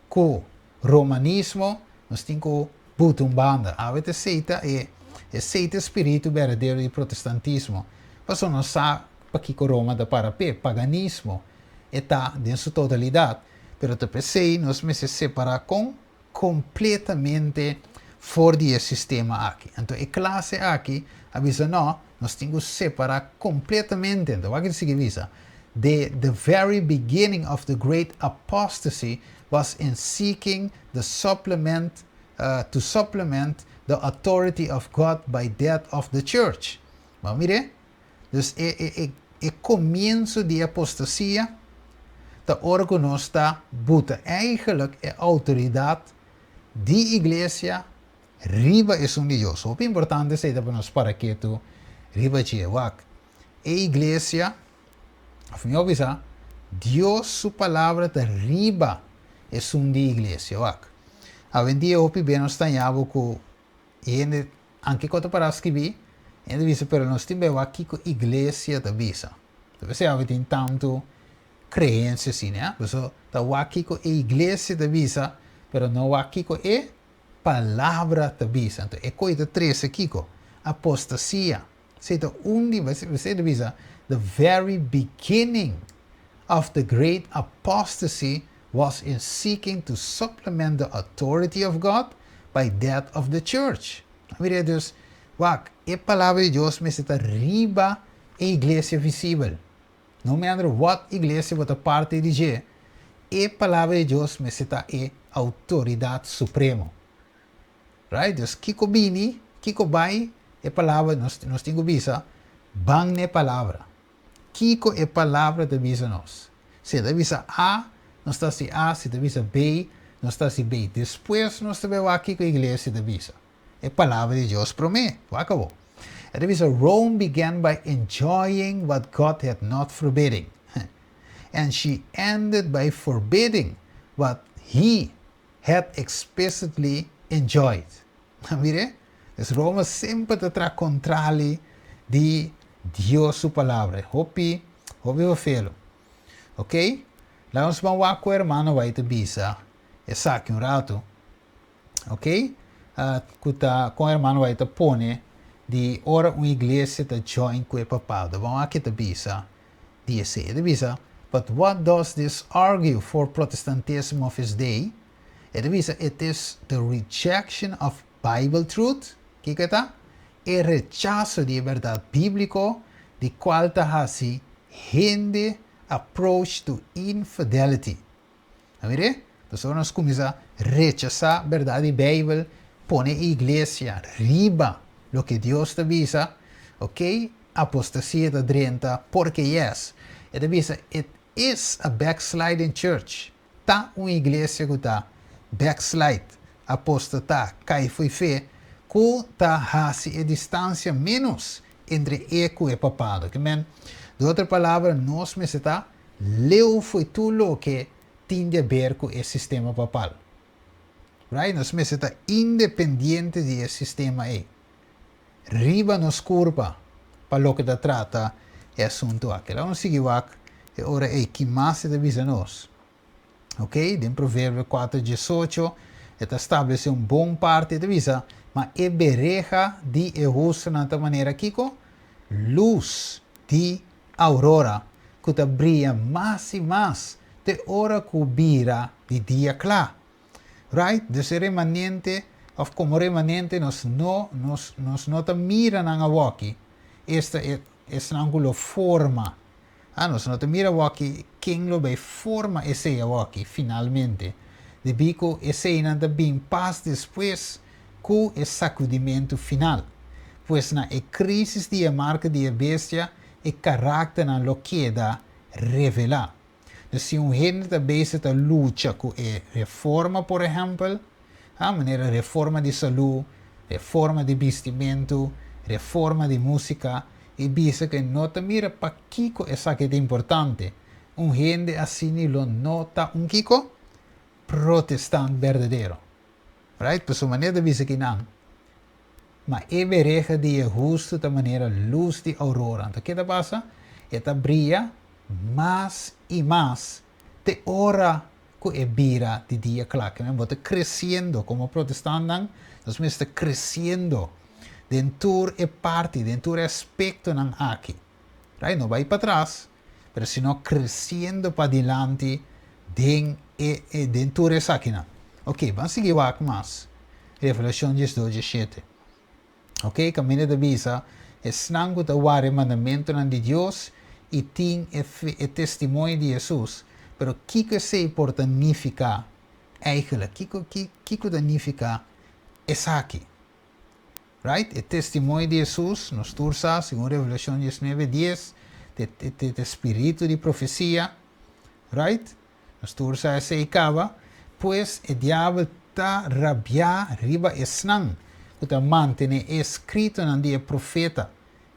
ku romanismo, nos tin ku buta un banda. Awe esei ta e esei ta spiritu berdadero di protestantismo. Paso nos sa pakiko Roma ta para p'e, paganismo, ta den su totalidat. Pero ta p'esei nos mester separá kon kompletamente for di e sistema aki. Anto, e klase aki, a bisa no, nos tin ku separá kompletamente. Anto, wak kiko e ta bisa? The very beginning of the great apostasy was in seeking to supplement the authority of God by that of the church. Ban mira? Dus e komienso di apostasia, ta ora ku nos ta buta eigenlijk e outoridat di iglesia riba esun di Dios. Hopi importante esei pa nos para ketu riba dje wak. E iglesia, òf mihó bisa, Dios su palabra ta riba esun di iglesia wak. Awendia hopi be nos ta haña bo ku hende anke ku ta para skibí, hende bisa, pero nos tin wak kiko iglesia ta bisa. Anto, awe tin tantu kreensia asina, ne? So, ta wak kiko e iglesia ta bisa, pero no wak kiko e palabra ta bisa. Anto, e kos ta trese kiko, apostasia. Esei ta unda, bo ta bisa, the very beginning of the great apostasy was in seeking to supplement the authority of God by that of the church. Mira, dus, wak, e palabra di Dios mester ta riba e iglesia visibel. No matter what iglesia bo ta parti di dje, e palabra di Dios mester ta e outoridat supremo. Right? Dus kiko bini, kiko bai, e palabra nos tin ku bisa, ban na e palabra. Kiko e palabra ta bisa nos. Si ta bisa A, nos ta hasi A, si ta bisa B, nos ta hasi B. Despues nos ta bai kiko iglesia ta bisa. E palabra di Dios promé. Wak awor. E ta bisa, Rome began by enjoying what God had not forbidding. And she ended by forbidding what he had explicitly enjoyed. Mira? Dus Roma semper ta traha kontrali di Dios su palabra. Hopi, hopi feo. Ok? Laga nos ban wak ku ruman White ta bisa. Esaki un ratu. Ok? Ku ruman White ta pone di ora un iglesia ta join ku e papado. Ban wak ta bisa. Di esei. Ta bisa. But what does this argue for Protestantism of his day? E ta bisa, it is the rejection of Bible truth. Kiko ta? E rechaso di berdat bíbliko di kual ta hasi hende approach to infidelity. Mira? Anto, nos kuminsá rechasá berdat di Beibel, pone iglesia riba loke Dios ta bisa, ok? Apostasia ta drenta, porque yes. E ta bisa, it is a backsliding church. Ta un iglesia ku ta backslide, apostatá, kai fo'i fe, ku ta hasi e distansia menos. entre e ku e papado. Ke men, di otro palabra, nos mester ta leu fo'i tur loke tin di aber ku e sistema papal. Right? Nos mester ta independiente di e sistema ei. Riba nos kurpa pa loke ta trata e asuntu aki. Laga nos sigui wak e ora ei ki mas e ta bisa nos. Ok, den Proverbio 4, 18 e ta stablesé un bon parti, e ta bisa, Ma e bereha di e hustunan ta manera kiko? Lus di aurora, ku ta bria mas i mas te ora ku bira di dia kla. Right? Dus e remanente, òf komo remanente nos no, nos, nos no ta mira nan awoki, esta e, esnan ku lo forma. Ah, nos no ta mira awoki ken lo bai forma esei awoki, finalmente. Debí ku eseinan ta bin pas despues ku e sakudimentu final. Pues na e krísis di e marka di e bestia, e karakternan lo keda revelá. Dus si un hende ta bezig ta lucha ku e reforma por ehèmpel, ha, manera reforma di salú, reforma di bistimentu, reforma di músika, i bisa ku e no ta mira pakiko esaki ta importante, un hende asini lo no ta un kiko? Protestant berdadero. Right? Pasobra manera ta bisa kinan, Ma e bereha di e hustu ta manera lus di aurora. Anto ke ta pasa? E ta bria mas i mas te ora ku e bira di dia kla. Ke men bo ta kresiendo komo protestantnan, nos mester ta kresiendo den tur e parti, den tur e aspektonan aki. Right? No bai patras, pero sino kresiendo padilanti den e e den tur esakinan. Ok, ban sigui wak mas. Revelashon 12, 17. Ok, kaminda ta bisa, Esnan ku ta wara e mandamentunan di Dios i tin e fe e testimonio di Hesus. Pero kiko esei por ta nifiká eigelijk? Kiko kiko ta nifiká esaki? Right? E testimonio di Hesus, nos tur sa, segun Revelashon 19, 10, ta e ta spiritu di profesia. Right? Nos tur sa esei kaba. Pues e diabel ta rabiá riba esnan ku ta mantené e eskritonan di e profeta,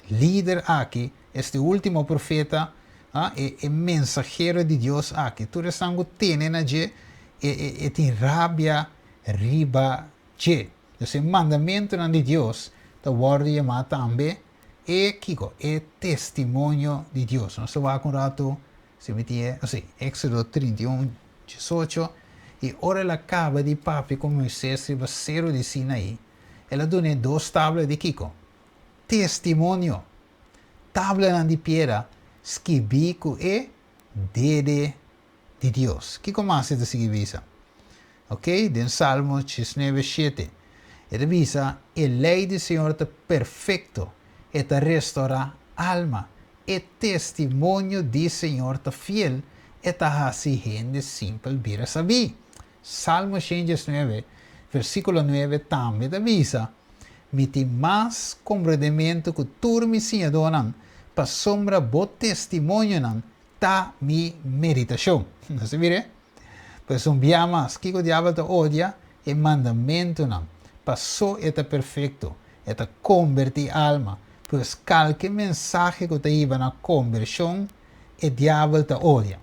lider aki, este último profeta, a, e e mensahero di Dios aki. Tur esnan ku tene na dje, e e e tin rabia riba dje. Dus e mandamentunan di Dios ta wòrdu yamá tambe e kiko? E testimonio di Dios. Nos ta wak un ratu, si mi tin e, si, Éksodo 31, 18, I ora el a kaba di papia ku Moisés riba seru di Sinaí, el a dun'é dos tabla di kiko? Testimonio! Tablanan di piedra skibí ku e dede di Dios. Kiko mas e ta sigui bisa? Ok, den Salmo 19, 7, e ta bisa, E lei di Señor ta perfekto, e ta restorá alma. E testimonio di Señor ta fiel, e ta hasi hende simpel bira sabí. Salmo 119, versíkulo 9 tambe ta bisa, Mi tin mas komprendementu ku tur mi siñadónan, pasobra bo testimonionan Ta mi meditashon. Nos ta mir'é? Pues un bia mas, kiko diabel ta odia? E mandamentunan. Pasó e ta perfekto, e ta kombertí alma. Pues kalke mensahe ku ta hiba na kombershon, e diabel ta odia.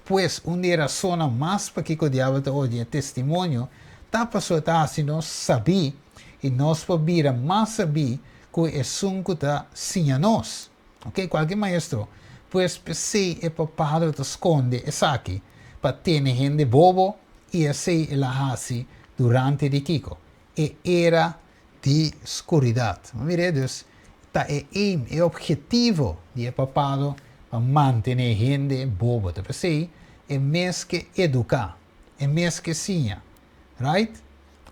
Pues un di e rasonnan mas pakiko diabel ta odia e testimonio ta pasó e ta hasi nos sabí i nos por bira mas sabí ku esun ku ta siña nos. Ok, kualke maestro. Pues p'esei e papado ta skonde esaki, pa tene hende bobo, i esei el a hasi durante di kiko? E era di skuridat. Bo mira, dus ta e aim, e ophetivo di e papado pa mantene hende bobo. Ta p'esei e mes ke eduká, e mes ke siña. Right?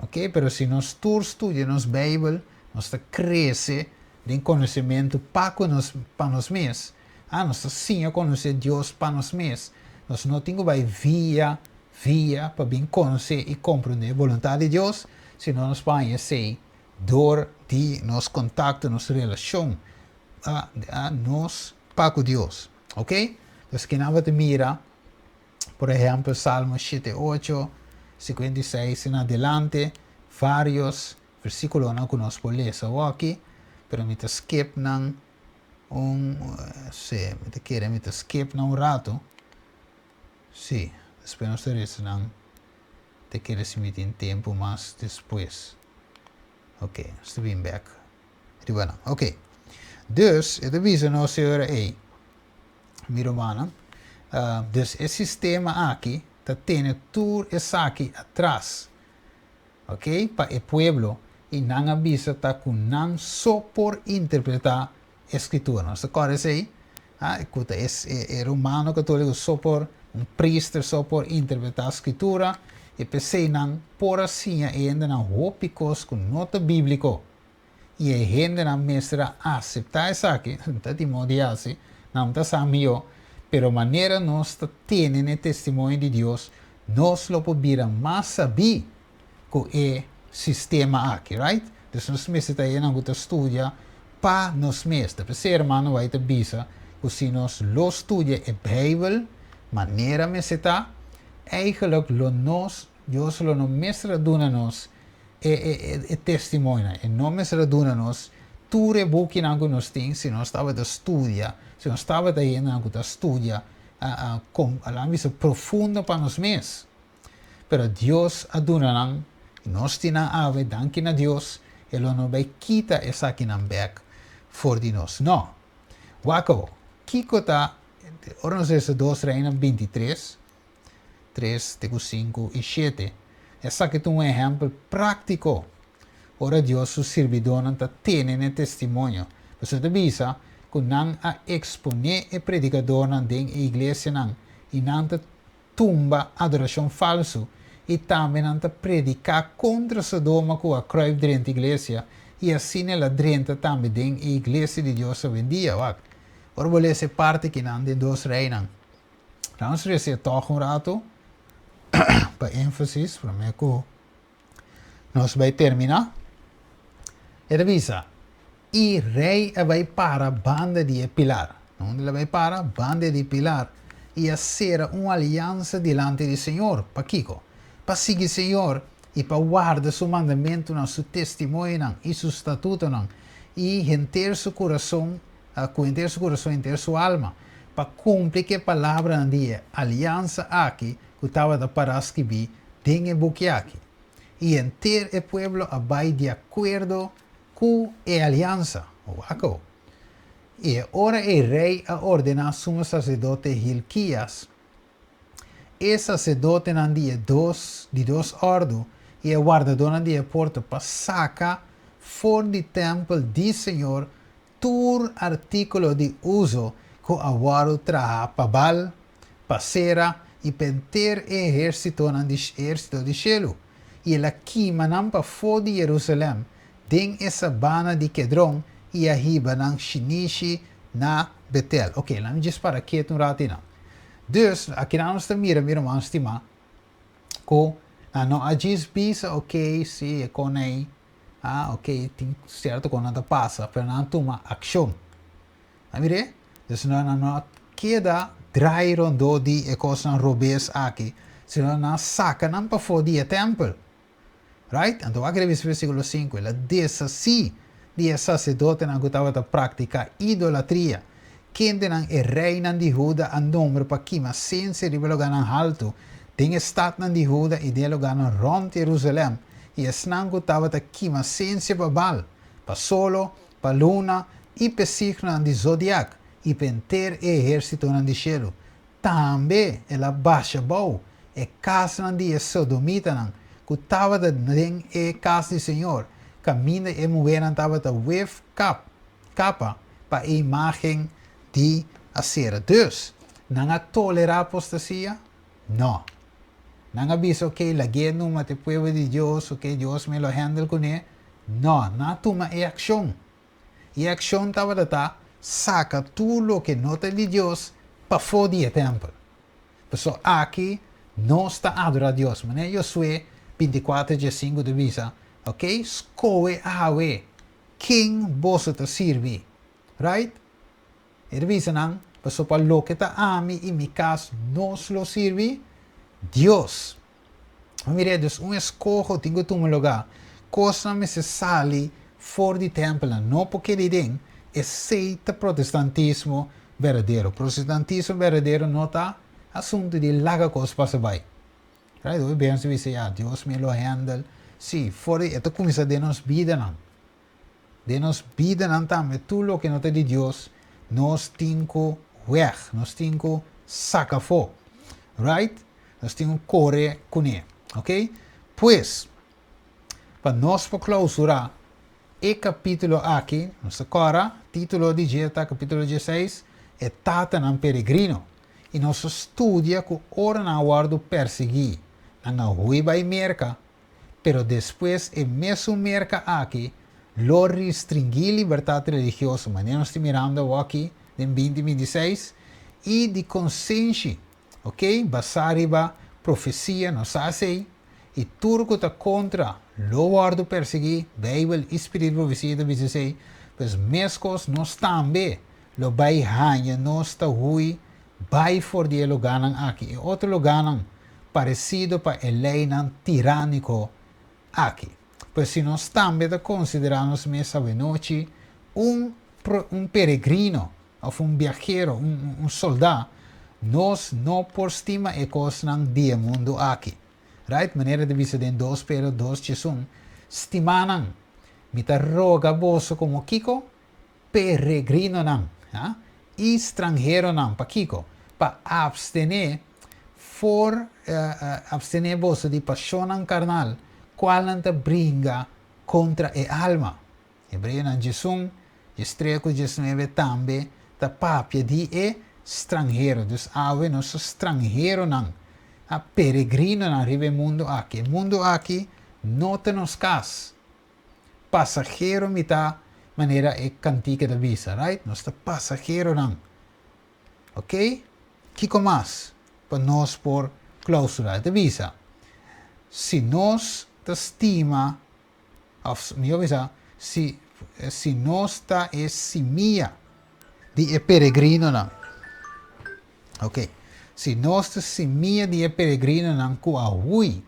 Ok, pero si nos tur studia nos Beibel, nos ta krese den konosementu pa ku nos pa nos mes. Ah, nos ta siña konosé Dios pa nos mes. Nos no tin ku bai via via pa bin konosé i komprondé e boluntat di Dios, sino nos por haña esei dor di nos kontakto, nos relashon, ah, ah, nos pa ku Dios. Ok? Entonces kinan bo ta mira? Por ehèmpel, Salmo 7, 8, 56 en adelante, vários versíkulonan ku nos por lesa awor aki. Pero mi ta skip nan un, sí, mi ta kere mi ta skip nan un rato. Sí, despues nos ta resa nan te kere si mi tin tempo mas despues. Ok, nos ta bin bek riba nan. Ok, dus e ta bisa nos e ora ei, mi rumannan, dus e sistema aki ta tene tur esaki atras. Ok, pa e pueblo, i nan a bisa ta ku nan so por interpretá e Skritura. Nos ta kòrda esei? Ha, ku ta e e romano katóliko so por, un priester so por interpretá Skritura, i p'esei nan por a siña e hendenan hopi kos ku no ta bíbliko. I e hendenan mester a aseptá esaki, ta di modo di hasi, nan ta sa mihó, pero manera nos ta tene n'e testimonio di Dios, nos lo por bira mas sabí ku e sistema aki, right? Dus nos mester ta hendenan ku ta studia pa nos mes. Ta p'esei hermano White ta bisa ku si nos lo studia e Beibel manera mester ta, eigenlijk lo nos, Dios lo no mester a duna nos e e e testimonionan. E no mester a duna nos tur e bukinan ku nos tin si nos tabata studia, si nos tabata hendenan ku ta studia laga mi bisa profundo pa nos mes. Pero Dios a duna nan, i nos tin nan awe, danki na Dios, e lo no bai kita esakinan bek for di nos. No. Wak awo, kiko ta, ora nos lesa Dos Reinan 23, 3 te ku 5 i 7, esaki ta un ehèmpel práktiko ora Dios su sirbidónan ta tene n'e testimonio. Pasobra ta bisa ku nan a eksponé e predikadornan den e iglesianan i nan ta tumba adorashon falsu i tambe nan ta prediká kontra Sodoma ku a kruip drenta iglesia i asina el a drenta tambe den e iglesia di Dios awendia. Wak, ora bo lesa e parti akinan den Dos Reinan. Nos resa tòg un ratu pa énfasis promé ku nos bai terminá. E ta bisa, I rei a bai para banda di e pilar. Na unda el a bai para? Banda di pilar. I a sera un aliansa dilanti di Señor. Pakiko? Pa sigui Señor i pa warda su mandamentunan, su testimonionan i su statutonan, i henter su kurason, ku henter su kurason, henter su alma, pa kumpli ku e palabranan di e aliansa aki ku tabata pará skibí den e buki aki. I henter e pueblo a bai di akuerdo ku e aliansa. Wak awo. I e ora ei rei a ordená sumo saserdote Hilkias, e saserdotenan di e dos di dos òrdu i e wardadónan di e porta pa saka for di tèmpel di señor tur artíkulo di uso ku a wòrdu traha pa Baal, pa Sera i pa henter e ehérsitonan di ehérsito di shelu, i el a kima nan pafó di Jerusalèm den e sabana di Kedron i a hiba nan shinishi na Betel. Oke, laat mi djis para ketu un ratu einan. Dus, akinan nos ta mira, mi ruman stimá, ku nan no a djis bisa, oke, sí, e kon ei, ah, oke, tin sierto kon nan ta pasa, pero nan a tuma akshon. A mir'é? Dus nan no a keda draai rondó di e kosnan robes aki, sino nan a saka nan pafó di e tèmpel. Right? Anto wak revisa versíkulo 5. El a deshasí di e saserdotenan ku tabata praktiká idolatria, kendenan e reinan di Huda a nombra pa kima sensia riba e lugánan haltu den e statnan di Huda i den e lugánan rònt Jerusalèm, i esnan ku tabata kima sensia pa Baal, pa solo, pa luna i p'e signonan di zodiak i p'e henter e ehérsitonan di shelu. Tambe el a basha bou e kasnan di e sodomitanan ku tabata den e kas di señor, kaminda e muhénan tabata wef kap, kapa, pa e imágen di Asera. Dus, nan a tolerá apostasia? No. Nan a bisa, Oké, lag'é numa ta e pueblo di Dios, oké, Dios me lo hèndel kuné. No, nan a tuma e akshon. E akshon tabata ta saka tur loke no ta di Dios pafó di e tèmpel. Pasobra aki nos ta adorá Dios. Manera Josué 24 15 ta bisa, Ok, skohe awe ken boso ta sirbi. Right? E ta bisa nan, Pasobra pa loke ta ami i mi kas nos lo sirbi Dios. Mira, dus un eskoho tin ku tuma lugá. Kosnan mester sali. For di tèmpelnan no por keda den, esei ta protestantismo berdadero. Protestantismo berdadero no ta asuntu di laga kos pasa bai. Right? Hopi bes bisa, "Ya, Dios mi lo handle." Sí, for di, e ta kuminsá den nos bidanan. Den nos bidanan tambe, tur loke no ta di Dios, nos tin ku weg, nos tin ku saka afó. Right? Nos tin ku kore kuné. Ok? Pues, pa nos por klousurá e kapítulo aki, nos kòrda, título di dje ta kapítulo 16, e tatanan peregrino. I nos a studia ku ora nan a wòrdu persiguí, nan a hui bai Merka, pero despues e mesun Merka aki lo restringí libertat religioso, manera nos ta mirando aki den 2026, i di konsenshi, ok, basá riba profesia, nos sa esei, i tur ku ta kontra lo wòrdu persiguí, Beibel i spiritu profesia ta bisa esei, pues meskos nos tambe lo bai haña nos ta hui bai for di e lugánan aki i otro lugánan paresido pa e leinan tirániko aki. Pues si nos tambe ta konsiderá nos mes awenochi un un peregrino òf un biahero, un un soldá, nos no por stima e kosnan di e mundu aki. Right? Manera ta bisa den 2 Pedro 2:11, Stimánan, mi ta roga boso komo kiko? Peregrinonan, ha? I stranheronan, pakiko? Pa abstené for abstené boso di pashonnan karnal, kualnan ta bringa kontra e alma. Hebreonan 11, 13 ku 19 tambe ta papia di e stranhero. Dus awe nos ta stranheronan, ha? Peregrinonan riba e mundu aki. E mundu aki no ta nos kas. Pasahero mi ta, manera e kantika ta bisa, right? Nos ta pasaheronan. Ok? Kiko mas pa nos por klausurá? E ta bisa, si nos ta stima, òf mihó bisa, si, si nos ta e simia di e peregrinonan. Ok. Si nos ta simia di e peregrinonan ku a hui,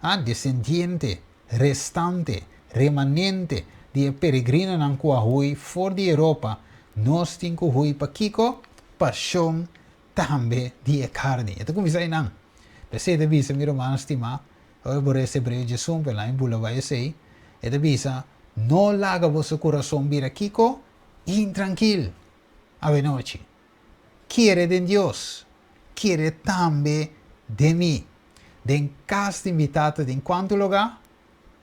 A desendiente, restante, remanente di e peregrinonan ku a hui for di Europa, nos tin ku hui pa kiko? Pashon tambe di e karni. E ta kuminsá einan. P'esei e ta bisa, mi rumannan stimá, ora bo resa Hebreo 11, pero laña bula bai esei, e ta bisa, No laga boso kurason bira kiko? Intrankil! Awenochi. Kere den Dios, kere tambe den mi. Den kas di mi Tata tin kuantu lugá?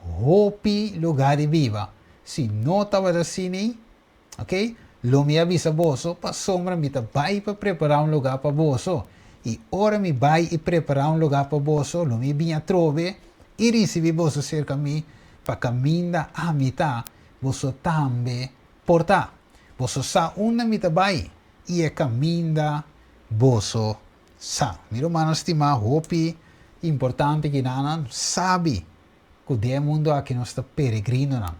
Hopi lugá di biba. Si no tabata asina, ok, lo mi a bisa boso, pasobra mi ta bai pa prepará un lugá pa boso. I ora mi bai i prepará un lugá pa boso, lo mi bin atrobe i risibí boso serka mi, pa kaminda ami ta, boso tambe por ta. Boso sa unda mi ta bai i e kaminda boso sa. Mi rumannan stimá, hopi importante ki nan sabi ku den e mundu aki nos ta peregrinonan.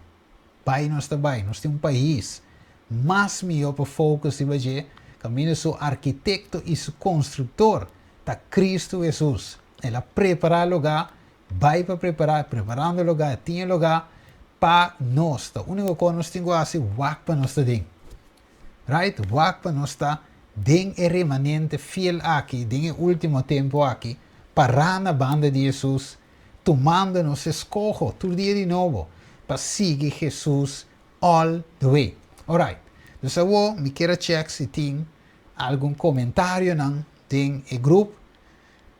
Bai nos ta bai, nos tin un pais mas mihó pa focus riba dje, kaminda su arkitekto i su konstruktor ta Kristu Hesus. El a prepará lugá, bai pa prepará, preparando lugá, e tin e lugá pa nos. Ta úniko kos nos tin ku hasi, wak pa nos ta den. Right? Wak pa nos ta den e remanente fiel aki, den e último tempu aki, pará na banda di Hesus, tumando nos eskoho tur dia di nobo pa sigui Hesus all the way. Alright. Dus awor mi kier a check si tin algun komentarionan den e grup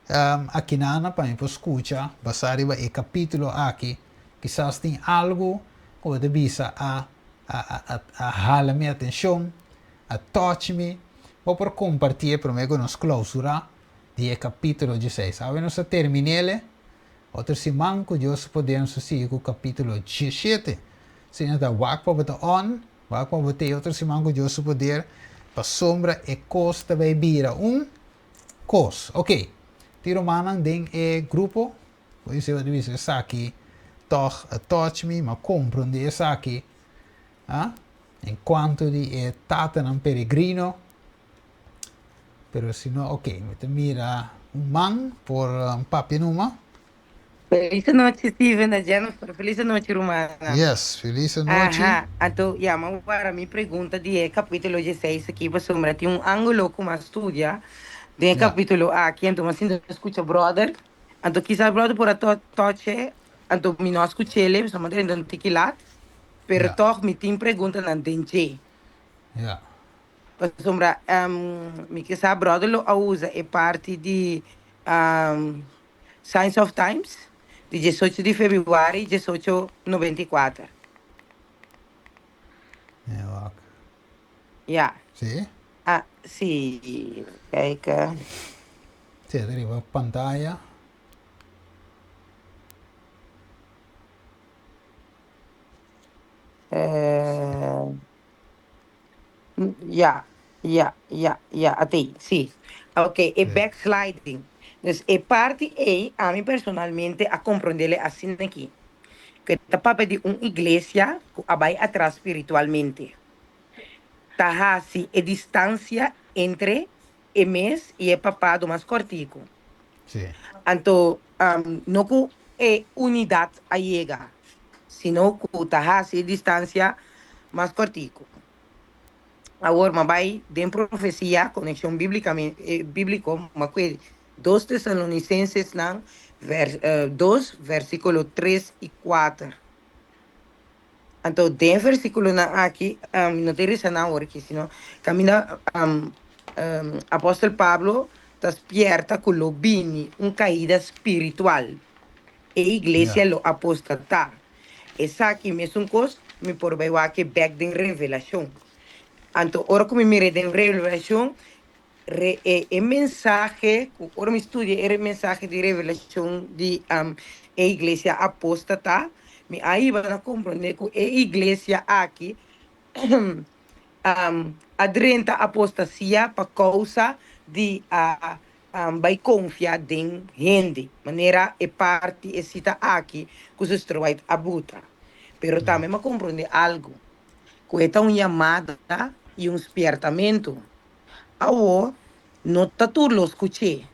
akinana pa mi por skucha basá riba e kapítulo aki. Kisas tin algu ku bo ta bisa a a hala mi atenshon, a touch mi. Bo por kompartié promé ku nos klousurá di e kapítulo 16. Awe nos a termin'é. Otro siman ku Dios su poder nos ta sigui ku kapítulo 17. Asina ta wak pa bo ta on, wak pa bo ta e otro siman ku Dios su poder, pasobra e kos ta bai bira un kos. Ok, tin rumannan den e grupo ku a bisa esaki tòg a touch mi, mi a komprondé esaki, ah, en kuanto di e tatanan peregrino. Pero si no, ok, mi ta mira un man por papia numa. Felis anochi Steven na Jennifer, felis anochi rumannan. Yes, felis anochi. Aha, anto ya mi a wara mi pregunta di e capítulo dieseis aki pasobra tin un ángulo ku mi a studia den e capítulo aki, anto mi a sinta skucha brother, anto kisas brother por a touch e, anto mi no a skuch'el pasobra mi a drenta un tiki lat, pero tòg mi tin preguntanan den dje. Pasobra mi ke sa brother lo a usa e parti di Signs of Times di diesocho di febrüari 1894. Ja, wak. Ja. Sí? Ah, sí. Kijk. Sí, ta riba pantaya. Eh, Ja, ja, ja, ja, atei, sí. Ok, e backsliding. Dus e parti ei, ami personalmente a comprendele asina aki. Ku e ta papia di un iglesia ku a bai atras spiritualmente. Ta hasi e distancia entre e mes i e papado mas kòrtiku. Anto, no ku e unidat a yega, sino ku ta hasi e distansia mas kòrtiku. Awor, m'a bai den profesia, konekshon bíbliko, m'a kue Dos Tesalonisenses-nan, dos, vèrsikulo tres i kuater. Anto den versiculonan aki, mi no ta resa nan awor aki, sino caminda apostel Pablo ta spierta cu lo bini un caida spiritual, e iglesia lo apostatá. Esaki mesun cos mi por bay wak bek den Revelacion. Anto ora cu mi mira den Revelacion, Re e e mensahe ku ora mi studia e mensahe di revelashon di e iglesia apóstata, mi a hiba na komprondé ku e iglesia aki a drenta apostasia pa kousa di a bai konfia den hende, manera e parti e sita aki ku Zuster White a buta. Pero tambe mi a komprondé algu, ku e ta un yamada i un spiertamentu. Awor, no ta tur lo skuch'é,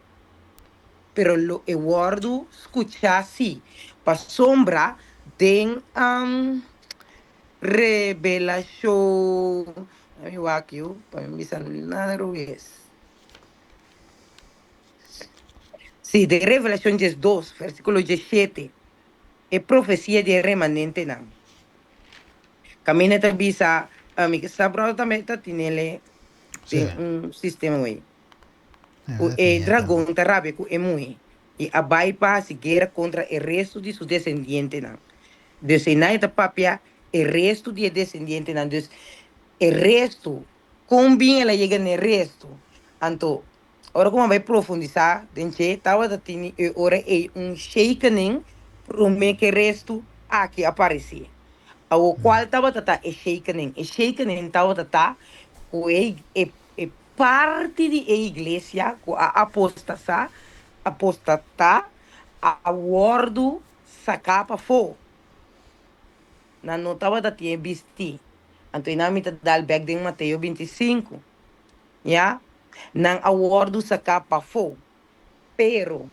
pero lo e wòrdu skuchá sí, pasobra den Revelashon, mi wak yu pa mi bisa nada robes. Sí, den Revelashon 12, versíkulo 17, e profesia di e remanentenan. Kaminda ta bisa, mi ke sa bròder tambe ta tinele den un sistema wey. Ku e dragon ta rabia ku e muhé i a bai pa hasi guera kontra e restu di su desendientenan. Dus einan e ta papia e restu di e desendientenan. Dus e restu, kon bin el a yega na e restu? Anto Ora ku mi a bai profundisá den dje, tabata tini e ora ei un shakening promé ku e restu aki a paresé. Awor, kual tabata ta e shakening? E shakening tabata ta ku e e parti di e iglesia ku a apostasá, apostatá, a wòrdu saká pafó. Nan no tabata tin e bistí. Anto einan mi ta dal bèk den Mateo 25. Ya, nan a wòrdu saká pafó. Pero,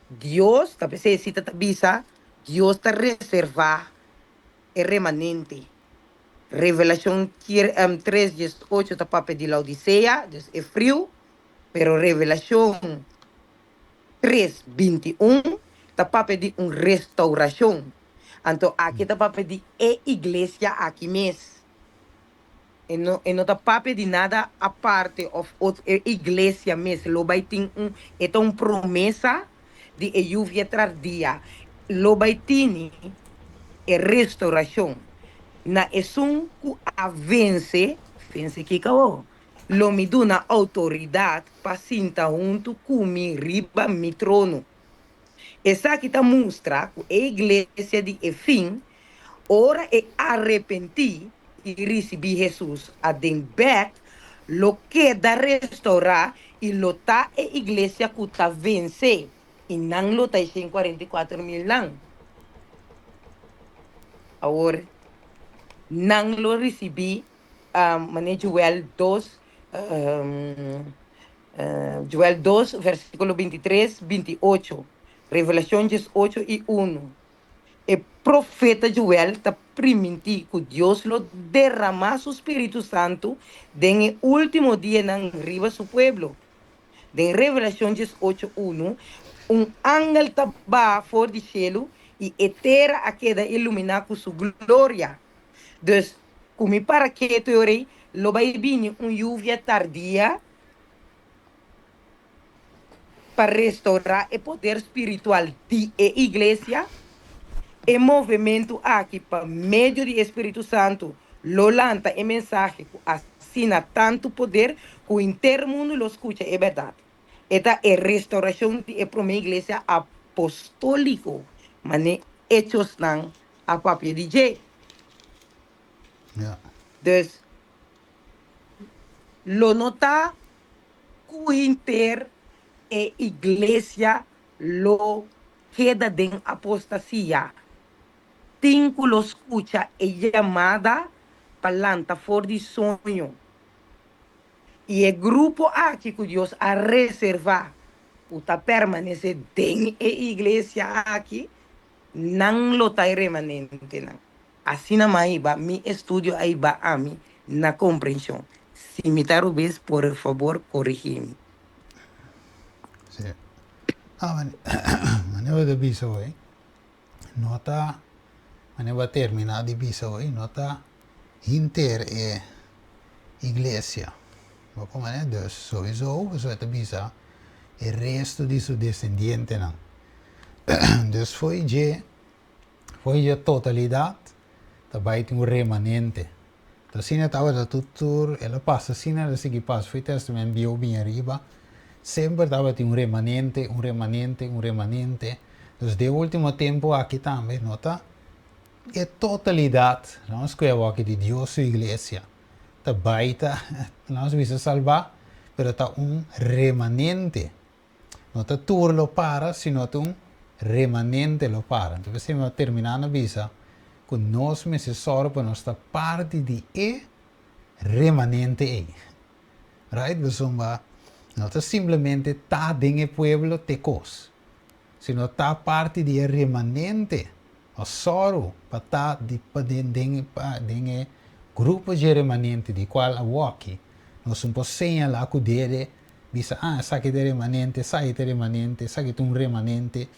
Dios, ta p'esei e sita ta bisa, Dios ta reservá e remanente. Revelashon 3 18 ta papia di Laodisea, dus e friu, pero Revelashon 3 21 ta papia di un restourashon. Anto aki ta papia di e iglesia aki mes. E no e no ta papia di nada aparte of otro e iglesia mes lo bai tin un e ta un promesa di e lluvia tardia lo bai tini e restauracion na esun cu a vence vence kiko awo lo mi duna autoridad pa sinta hunto cu mi riba mi trono. Esaki ta mustra ku e iglesia di e fin, ora e arepentí i risibí Hesus aden bèk, lo keda restourá i lo ta e iglesia ku ta vense, i nan lo ta e 144.000 nan. Awor, nan lo risibí, manera Joel 2, Joel 2, versíkulo 23, 28. Revelashon 18 i unu, E profeta Joel ta primintí ku Dios lo derramá su spiritu santu den e último dianan riba su pueblo. Den Revelashon 18 unu, un angel ta baha for di shelu i e tera a keda iluminá ku su gloria. Dus, ku mi para ketu e ora ei, lo bai bini un yuvia tardia pa restourá e poder spiritual di e iglesia. E movementu aki pa medio di e Spiritu Santu lo lanta e mensahe ku asina tantu poder ku henter mundu lo skucha e bèrdat. E ta e restourashon di e promé iglesia apostóliko, manera Hechosnan a papia di dje. Dus, lo no ta ku henter e iglesia lo keda den apostasia. Tin ku lo skucha e yamada pa lanta for di soño. I e grupo aki ku Dios a reservá ku ta permanesé den e iglesia aki, nan lo ta e remanentenan. Asina mi a hiba mi estudio a hiba ami na komprenshon. Si mi ta rubes, por fabor korigí mi. Sí. Ah, manera bo ta bisa hoy, no ta, manera bo a terminá di bisa hoy, no ta hinter e iglesia. Bo komprendé? Dus, souiso, pasobra e ta bisa e resto di su desendientenan. Dus fo'i dje For di e totalidat ta bai tin un remanente. Ta asina tabata tur tur, el a pasa asina, el a sigui pasa for di Testament Bieu bin ariba, semper tabatin un remanente, un remanente, un remanente. Dus den ultimo tempu aki tambe no ta e totalidat, nos scoge awor aki di Dios su iglesia ta bai ta, nos bisa salba, pero ta un remanente. No ta tur lo para, sino ta un remanente lo para. Entonces p'esei mi a terminá na bisa ku nos mester sòru pa nos ta parti di e remanente ei. Right? Pasobra no ta simplemente ta den e pueblo te kos, sino ta parti di e remanente. Nos sòru pa ta di pa den den pa den e grupo dje remanente di kual awoki nos un por señalá ku dede bisa, ah, esaki ta e remanente, esaki ta e remanente, esaki ta un remanente.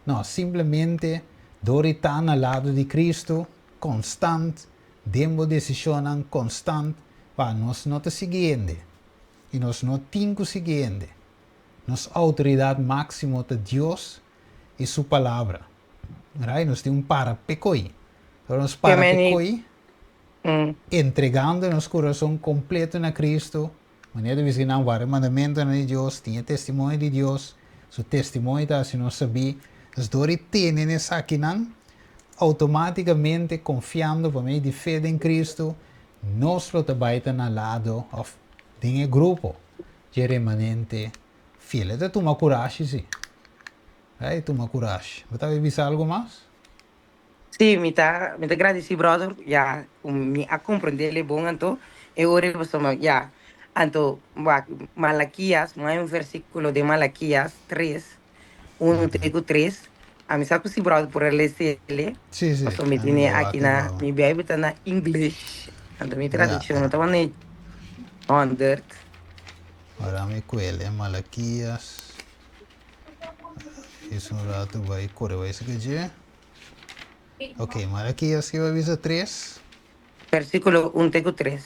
No, simplemente dor di ta na lado di Cristo konstant den bo desishonnan konstant pa nos no ta sigui hende i nos no tin ku sigui hende. Nos outoridat máksimo ta Dios i su Palabra. Right? Nos tin un para p'e koi. Ora nos para p'e koi, entregando nos kurason kompleto na Cristo, manera ta bisa ki nan warda e mandamentunan di Dios, tin e testimonio di Dios, su testimonio ta hasi nos sabí. Nos dor di tene na esakinan, outomátikamente konfiando pa medio di fe den Cristo, nos lo ta bai ta na lado òf den e grupo dje remanente fiel. E ta tuma kurashi si. E tuma kurashi. Bo ta bisa algu mas? Sí, mi ta, mi ta gradisí brother, ya, ku mi a komprendé e bon anto, e ora ei pasobra, ya, anto, wak, Malakias, mi haña un versíkulo den Malakias tres, unu te ku tres, a mi sa ku si brother por a les'é, Sí, sí, pasobra mi a mi tene ta aki wak na, e mi Bijbel ta na English, anto mi tradukshon no ta wane 100. Ora mi kuele Malakias, es un rato bai kore bai saka dje. Ok, Malakias ke bo a bisa tres? Versíkulo un te ku tres.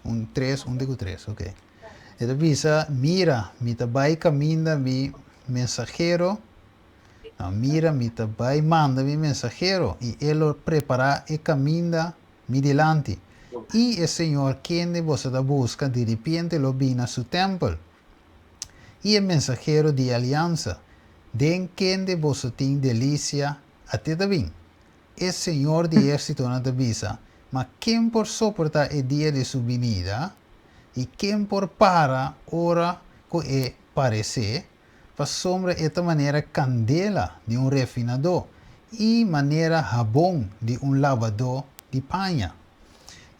Un tres, un te ku tres, ok. E ta bisa, Mira, mi ta bai kaminda mi mensahero, no, mira, mi ta bai manda mi mensahero, i e lo prepará e kaminda mi dilanti. I e Señor kende boso ta buska diripiente lo bini na su tèmpel. I e mensahero di e aliansa, den kende boso tin delisia, a te ta bin. E Señor di ehérsitonan ta bisa, Ma ken por soportá e dia di su binida? I ken por para ora ku e paresé? Pasobra e ta manera kandela di un refinadó i manera habon di un labadó di paña.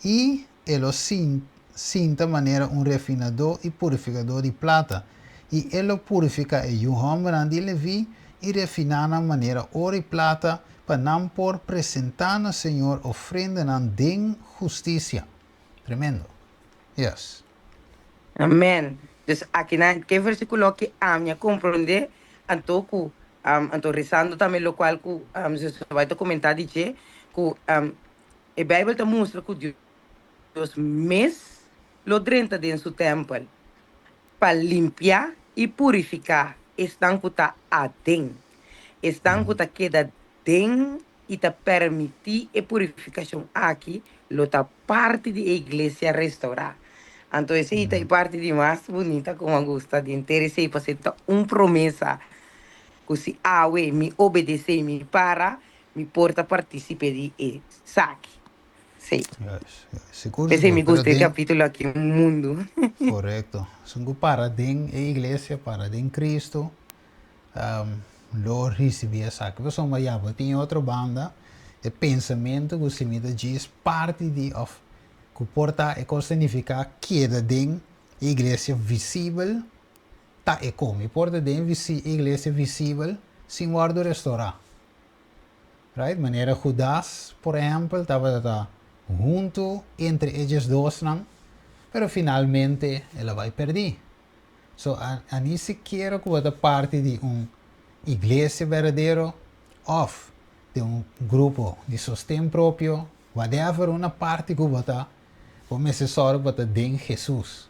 I e lo sinta manera un refinadó i purifikadó di plata, i e lo purifiká e yu hòmbernan di Leví i refiná nan manera oro i plata, pa nan por presentá na Señor ofrendanan den hustisia. Tremendo. Yes. Amen. Dus akinan ke versíkulo aki ami a komprondé anto ku anto resando tambe lokual ku Zuster White a komentá di dje ku e Beibel ta mustra ku Dios mes lo drenta den su tèmpel pa limpia i purifiká esnan ku ta aden, esnan ku ta keda den i ta permití e purifikashon aki lo ta parti di e iglesia restourá. Anto esei ta e parti di mas bunita ku mi a gusta di henter esei, pasobra ta un promesa ku si awe mi obedesé i mi para, mi por ta partísipe di esaki. Sí. Juist, juist. Sigur, P'esei sigur. mi Pero gusta e den. kapítulo aki un mundu. Korekto. Esun ku para den e iglesia, para den Kristu, lo risibí esaki. Pasobra ya bo tin e otro banda, e pensamentu ku si mi ta djis parti di òf ku por ta e kos ta nifiká keda den e iglesia visibel ta e kon. Mi por ta den e iglesia visibel sin wòrdu restorá. Right? Manera Judas, por ehèmpel, tabata ta huntu entre e diesdosnan, pero finalmente el a bai pèrdí. So, a a ni sikiera ku bo ta parti di un iglesia berdadero òf di un grupo di sosten propio, whatever una parti ku bo ta, bo mester sòru ku bo ta den Hesus.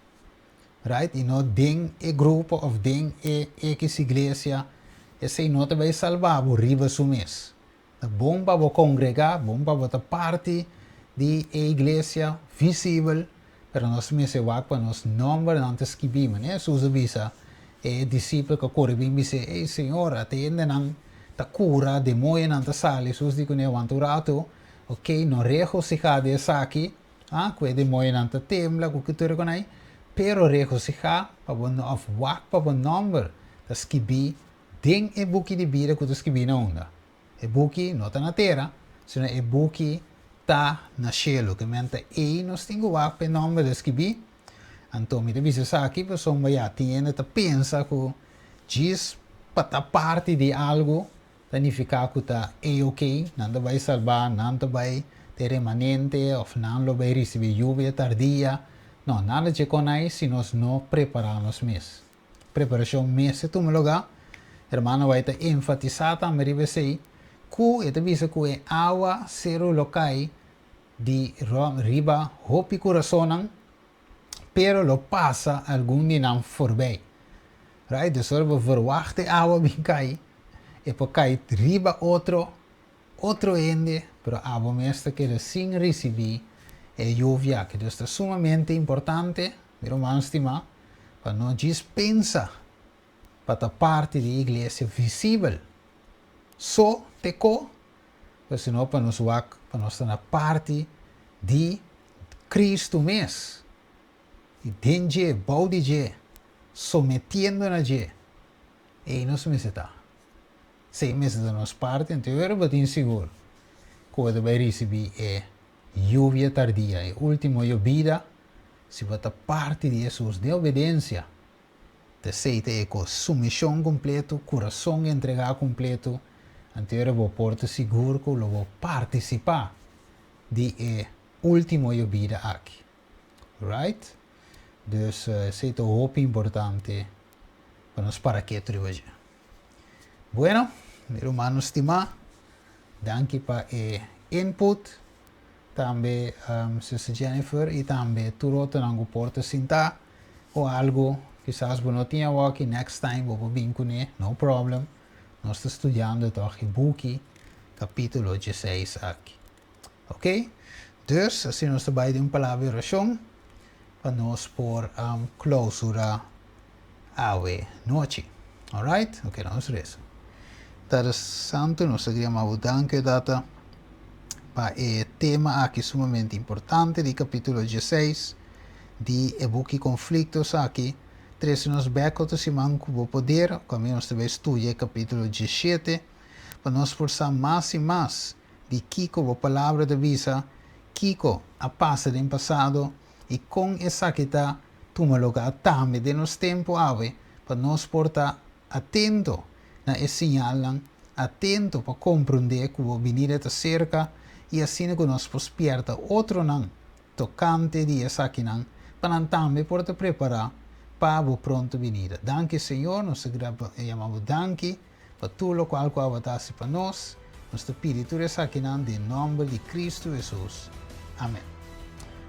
Right? I no den e grupo òf den e ekis iglesia, esei no ta bai salba bo riba su mes. Ta bon pa bo kongregá, bon pa bo ta parti di e iglesia visibel, pero nos mester wak pa nos nòmbernan ta skibí. Manera Hesus a bisa e disipel ku a kore bin bis'é, Ey, Señor, ata hendenan ta kura, demoñonan ta sali. Hesus di kuné, Wanta un ratu, okey, no regosihá di esaki, ah, ku e demoñonan ta tembla, ku kitur e konai, pero regosihá pa bo, òf wak pa bo nòmber ta skibí Den e buki di bida ku ta skibí na unda? E buki no ta na tera, sino e buki ta na shelu. Ke men ta ei nos tin ku wak pa e nòmber ta skibí. Anto mi ta bisa esaki pasobra ya tin hende ta pensa ku djis pa ta parti di algu ta nifiká ku ta A-ok, nan ta bai salbá, nan ta bai ta e remanente òf nan lo bai risibí yubia tardia. No, nada dje kon ai si nos no prepará nos mes. Preparashon mester tuma lugá. Hermano White ta enfatisá tambe riba esei ku e ta bisa ku e awa seru lo kai di riba hopi kurasonnan, pero lo pasa algun di nan forbei. Right? Dus ora bo verwagt e awa bin kai, e por kai riba otro otro hende, pero abo mes ta keda sin risibí e yuvia aki. Dus ta sumamente importante, mi ruman stimá, pa no djis pensa pa ta parti di e iglesia visibel so te ko, pero sino pa nos wak pa nos ta na parti di Cristo mes, i den dje, bou di dje, sometiendo na dje, ei nos mester ta. Si mester ta nos parti, anto ora bo tin sigur ku bo ta bai risibí e yuvia tardia, e último yobida, si bo ta parti di Hesus den obedensia, ta esei ta e kos, sumishon kompletu, kurason entregá kompletu, anto ora bo por ta sigur ku lo bo partisipá di e último yobida aki. Right? Dus esei ta hopi importante pa nos para ketu riba dje. Bueno, mi rumannan stimá, danki pa e input, tambe Sister Jennifer i tambe tur otronan ku por ta sintá ku algu kisas bo no tin awoki, next time bo por bin kuné, no problem, nos ta studiando tòg e buki kapítulo dieseis aki. Ok, dus asina nos ta bai den un palabra di orashon pa nos por klousura awe nochi. Alright? Ok, nos resa. Tata Santu, nos ta yama bo danki, Tata, pa e tema aki sumamente importante di kapítulo dieseis di e buki Konfliktos aki. Trese nos bek otro siman ku bo poder, kaminda nos ta bai studia e kapítulo diesshete, pa nos por sa mas i mas di kiko bo Palabra ta bisa, kiko a pasa den pasado i kon esaki ta tuma lugá tambe den nos tempu awe pa nos por ta atento na e siñalnan, atento pa komprondé ku bo binida ta serka i asina ku nos por spièrta otronan tokante di esakinan pa nan tambe por ta prepará pa bo pronto binida. Danki Señor, nos ta yama bo danki pa tur lokual ku abo ta hasi pa nos. Nos ta pidi tur esakinan den nòmber di Kristu Hesus. Amen.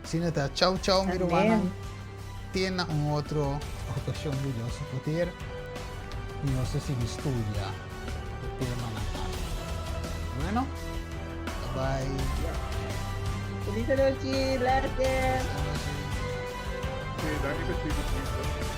Asina ta, chau chau mi rumannan. Te na un otro okashon ku Dios su poder i nos ta sigui studia e temanan aki. Bueno, bye bye. Feliz anochi, blessed. Sí, danki pa sigui Cristo.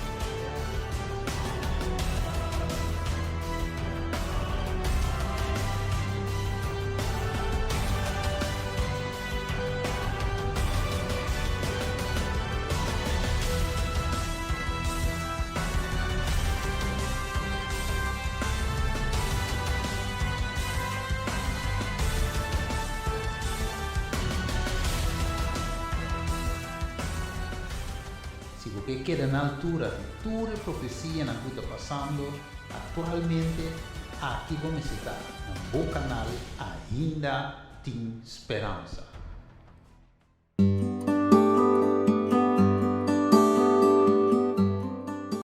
Si bo ke keda na altura di tur e profesianan ku ta pasando aktualmente, aki bo mester ta na bo kanal Ainda Tin Speransa.